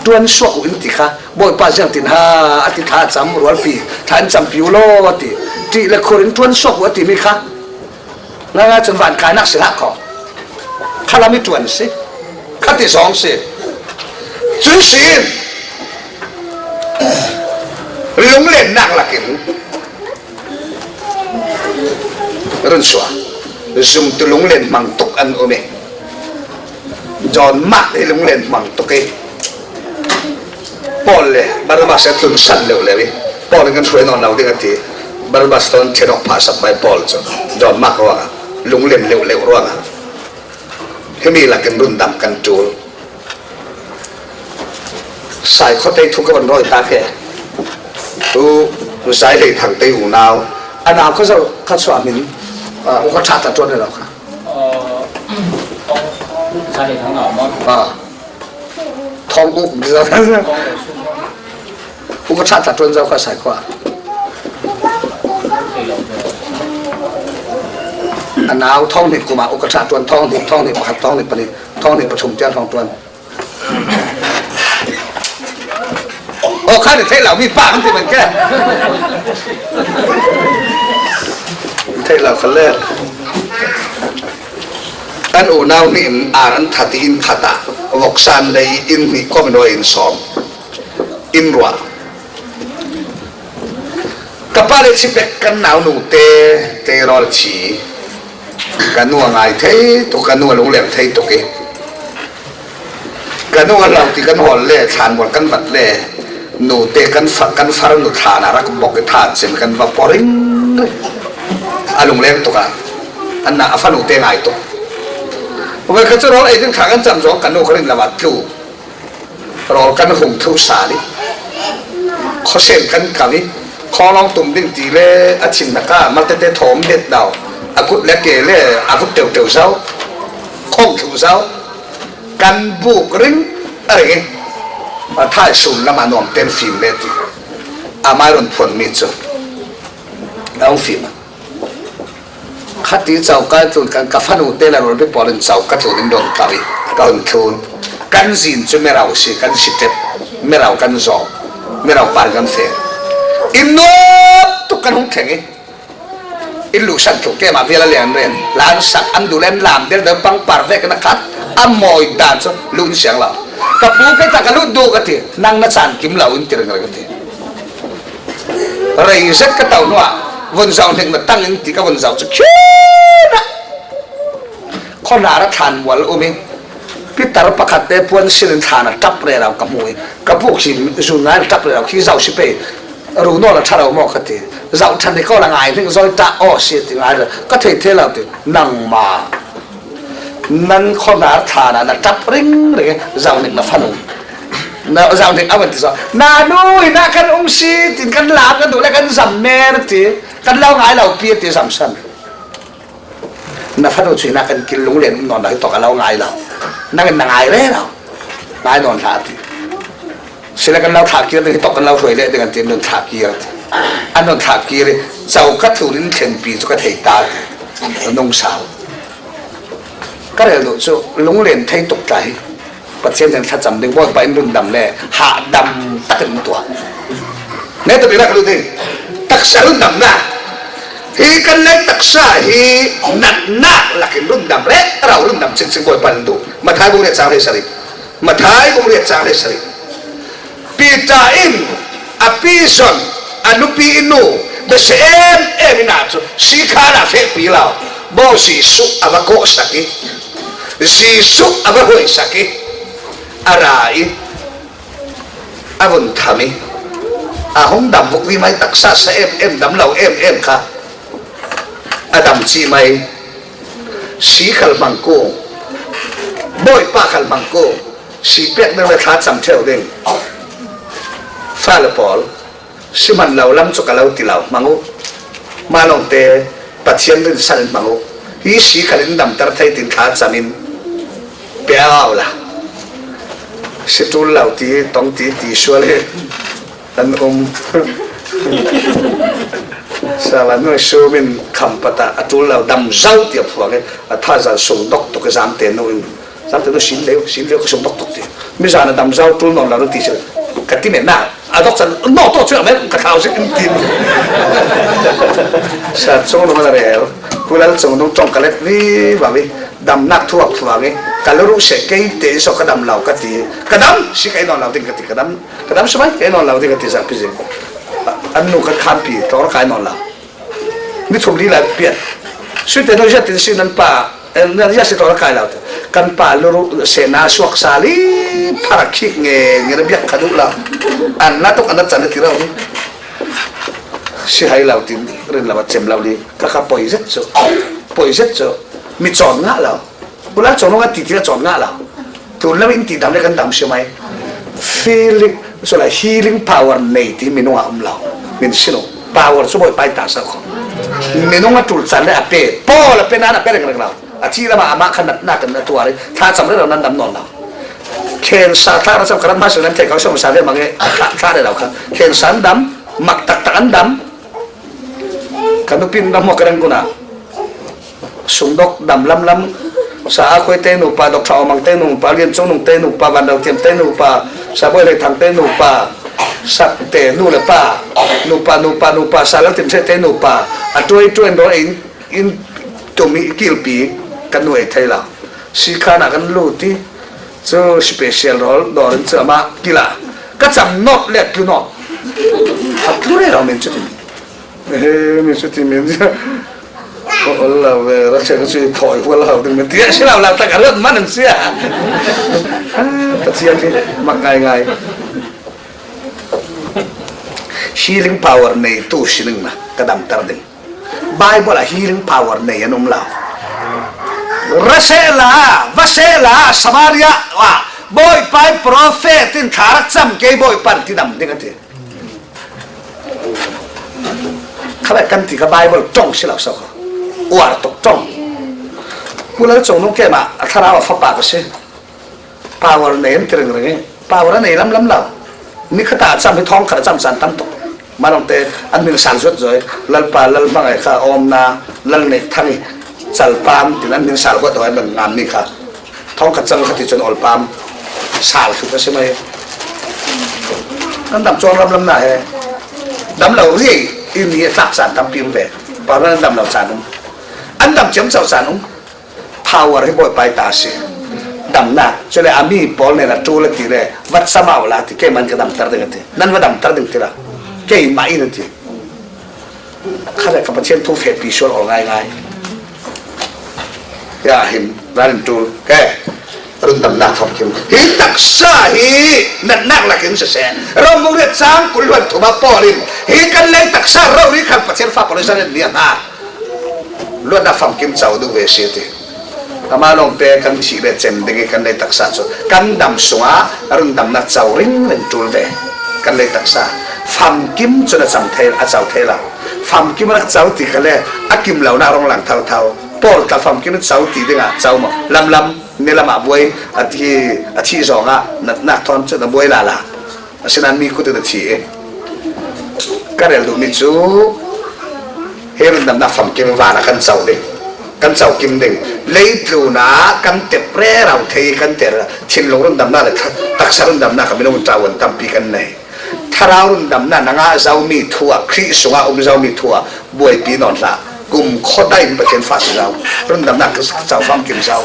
Tuan suak uh in ti kha. Bawipa ziangtin ha a ti thla a cam, rualpi thla in campi uh law a ti. Ṭih le khur in tuan suak uh a timi kha. Ngaingai cun vankainak si hlah kho. Khalam i tuan si. Kha ti zong si. Cun si in lunglennak lakin run suak. Zumtu lunglen hmang tuk an um i. John Mark hi lunglen hmang tuk i, Paul le Barnabas a tlunsan leuh leuh i, Paul in kan hruai nawn lo ding a ti. Barnabas thawn ṭhen awk phah sak pai Paul cu John Mark ruangah lunglen leuh leuh ruangah himi lakin rundam kan ṭul. Sai khuate thu ka van rawi tak he. Tu Zai Hlei Thang te unau a nau kha zoh kha chuah hmin, ah, u kha ṭha ta ṭuan lo kha. Thawng uk u ka ṭha ta ṭuan zo kha sai khua. A nau thawng hnih kum ah u ka ṭha ṭuan thawng hnih, thawng hnih pakhat, thawng hnih pahnih, thawng hnih pathum tiang thawng ṭuan. Aw, kha ni theih lo mi pa kan ti man ke. Theih lo kha le. Kan unau nih in ar an that i inn khat ah voksan lei inn hnih kom in awi in sawm in ruah. Ka pa le chipek kan nau nu te, te rawl chi. Ka nu a ngai thei tuk, ka nu a lungleng thei tuk i. Ka nu a hlauh ti kan hawl le, thlan mual kan vat le, nu te kan fa-, kan far nu thlan a rak bok i tha cin kan va pawh ring ring. A lungleng tuk a, an na a fa nu te ngai tuk. Vai kha cu rawl ei ding thla kan cam zong ka nu kha rin lo a tlu. Rawl kan hung thluh sal i khuasen kan kam i khawlawng tum ding ti le a thin hnak ah maltete thawm det dau, a kut le ke le a vut teuhteuh zo, khawng thluh zo, kan buk ring a ring i a thai sun lam a nuam ten fim le ti a mai run phuan mi cu a hung fim a. Khati cawk ka tlun kan ka fanu te le rualpi pawl in cawk ka tlun in rawn kau i ka hun thlun. Kan zin cu mirau si, kan si ṭep, mirau kan zawk, mirau par kan fek. In nuam tuk kan hung thleng i in luhsan tluk keimah vial a lian ren lan sak an duh le an lam del deuh pangpar vek in a khat a mawi dan cu luh in siang lo. Ka pu kei ta ka luh duh ka ti, nang na caan kim lo in ti ringring ka ti. Rei zet ka to hnuah vun zoh hnik na tang in ti ka vun zoh cu khin ah khuahnar a thlan mual a um i pitar pakhat te puan sin in thlan a ṭap rero ka hmu i ka puk hi zun ngai a ṭap rero khi zoh si pei ru nawl a ṭha lo maw ka ti zoh ṭhan i ko la ngai hnik zawi ṭah aw si ti ngai ka thei thei lo ti nangmah. Nan khuahnar thlan ah na ṭap ringring i, zohhnik na fanu. Na zohhnik a van ti zaw. Na nu in ah kan um si, tin kan lam na duh le kan zam men a ti. Kan lo ngai lo pi a ti zamsan. Na fanu chu hina kan kil lunglen um nawn lo, hi tawk a lo ngai lo. Nangin na ngai reng lo. Ngai nawn hlah a ti. Sila kan lo thlah kir ding, hi tawk kan lo hruai leh ding an ti, nun thlah kir a ti. An nun thlah kir i, chau ka tlunin thlenpi chu ka thei ta a ti. Nungsal. Ka rel duh chu lunglen thei tuk ta hi. Pathian hnena thlacham ding, Bawipa in rundam le hahdam takin tuah. Neta bira ka lut ding. Taksa rundamna. Hi kan lei taksa hi natna lakin rundam reng rau, rundam chingching Bawipa in duh. Mathai bung riat chang hleisarih. Mathai bung riat chang hleisarih. Peter in a pi zon, a nupi i nu, bese em em in a chu, sikhan a fehpi lo. Baw Jesuh a va kawhsak i, Jesuh a va hoihsak i, a ra i, a vun tham i, a hong dam vuk vi mai, taksa sa em em, dam lo em em kha. A dam chih mai, si khal hmang kung, Bawipa khal hmang kung, si pek ding le thlacham theu ding. Fale pawl, si hman lo lam chu ka lo ti lo, hmang u. Malawngte, Pathian rinsan in hmang u. Hi si khal in damter thei tin thlacham in pia u la. Si tul lo ti, tong ti, ti sual hi. An um. Sala nuai sum in kham pata a tul lo dam zau ti a phuang e, a tha zan sung dok tuk e, Zamte nu in. Zamte nu sin leu, sin leu ka sung dok tuk ti. Mi zan a dam zau tul nawn lo ti si. Ka ti men na. A dok chan, no to chu a men ka thau sik in ti. Sa chung nung a rel. Kulal chung nung tong ka let vi va vi. Damnak thu a phuang e. Ka lu ru se kei te so ka dam lo ka ti. Ka dam, si ka i nawn lo ding ka ti ka dam. Ka dam sumai, ka i nawn lo ding ka ti zak pi zing. An nu kan khanpi, tlawng kai nawn lo. Ni thum li lai pian. Sui te no zia tin si nan pa, eh, nan zia si tlawng kai lo te. Kan pa luru se na suak sa li, phara khik nge, nge na biak ka duh lo. An na tok an na chan na ti lo. Si hai lo tin, rin lo a chem lo li. Ka ka poi zet chu. Poi zet chu. Mi chawn ngah lo. Kulal chawn ngah ti ti la chawn ngah lo. Tun lam in ti dam le kan dam si mai. Feeling, so la healing power nei ti minung a um lo. Min sinu. Power chu Bawipa i ta sa kho. Minung a tul chan le a pe. Paul a pe nan a pe reng reng lo. A thi lama ama khan na, na kan na tuari. Thlacham le lo nan dam nawn lo. Cancer thlacham khan ma su nan thei kau som sa le mange. Thlacham le lo khan. Cancer an dam. Mak tak tak an dam. Ka nupin ram hmawk ka reng kuna. Sungdok dam lamlam. Sa a khuai te nupa, Dr. Aw Mang te nupa, Lian Chung Nung te nupa, Van Dal Tiam te nupa, Sa Bawi Lei Thang te nupa, Sak te nu le pa, nupa, nupa, nupa, Sa Lal Tim Hre te nupa, a tuai tuai in rawl in, in tum i kilpi kan nuai thei lo. Sikhan a kan lut i, chu special rawl dawr in chu ama kila. Ka cham nawt le tlu nawt. A tlu reng lo min chu ti. He, min chu ti min. Ol lo ve, ra cheng chu thawi hua lo ding min ti. Si lo lo tak a rat man an sia. Ah, Pathian hi mak ngai ngai. Healing power nei tu sining na ka damter ding. Bible a healing power nei an um lo. Ra seh la, va seh la, Samaria ah Bawipa i prophet in thla ra cham kei, Bawipa in ti dam ding a ti. Kha ve kan ti kha Bible tawng si lo so kha. Uar tok tawng. Pu Lal Chung Nung kei ma a thlarau a fapa ka si. Power nei an ti reng reng e. Power a nei lam lam lo. Ni khat a cham hi thawng khat a cham chan tam tuk. Malawngte an min sal zuat zaw e. Lalpa, Lal Hmangai kha awmna, Lal Nei Thang i chalpam tin an min sal huat haw an ngam ni kha. Thawng khat chang khat ti chun awlpam sal thut a si mai. An dam chuang lam lam na he. Dam lo ri i ni a tlak chan tampi um ve. Power an dam lo chan um. An dam chiam chau chan um. Power hi Bawipa i ta si. Damna. Chule a mi pawl nen a tul a ti le. Va cham aw la ti. Keiman ka damter ding a ti. Nan va damter ding ti la. Keimah in a ti. Kha le ka Pathian thu fehpi sual awl ngai ngai. Ya hin, ral in tul. Ke. Rundamna thawk kim. Hi taksa hi natnak lakin sese. Rom bung riat chang kul luan thuma Paul in. Hi kan lei taksa rori khan Pathian fa Paul in zan en lian ha. Luatna famkim chau duh ve si ti. Ama lawngte kan thih le cem ding i kan lei taksa chu kan dam sungah rundamna chau ringring tul ve. Kan lei taksa famkim chun a cham thei, a chau thei lo. Famkim a rak chau ti kha le a kim lo na rong lang thau thau. Pawl tla famkim in co ti dingah co maw? Lamlam, ni lamah buai, a thi, a thi zawngah natnak thawn cu na buai lala. Asinain mi kut in a thi i ka rel duhmi cu hi rundamnak famkim van ah kan co ding, kan co kim ding. Leitlun ah kan tep rero thei i kan ter thinlung rundamnak le taksa rundamnak ah minung ṭaun tampi kan nei. Thlarau rundamnak na ngah zomi thu ah, Khrih sungah um zomi thu ah buaipi nawn hlah. Kumkhua dai in Pathian fa si zo, rundamnak ka co famkim zo.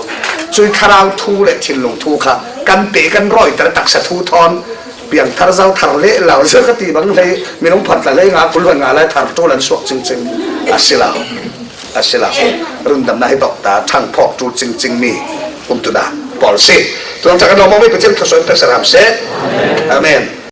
Cui thlarau thu le thinlung thu kha kan pe, kan rawiter taksa thu thawn piangthar zo, thar leh lo zo ka ti bang hlei minung phat tla hlei nga kul van nga lai thar ṭul an suak cingcing a si lo, a si lo. Rundamnak hi bawk ta ṭhang phawk ṭul cingcing mi umtuda pawl si. Tuang cak an lawmawmi Pathian thluasuah in pek saram seh. Amen.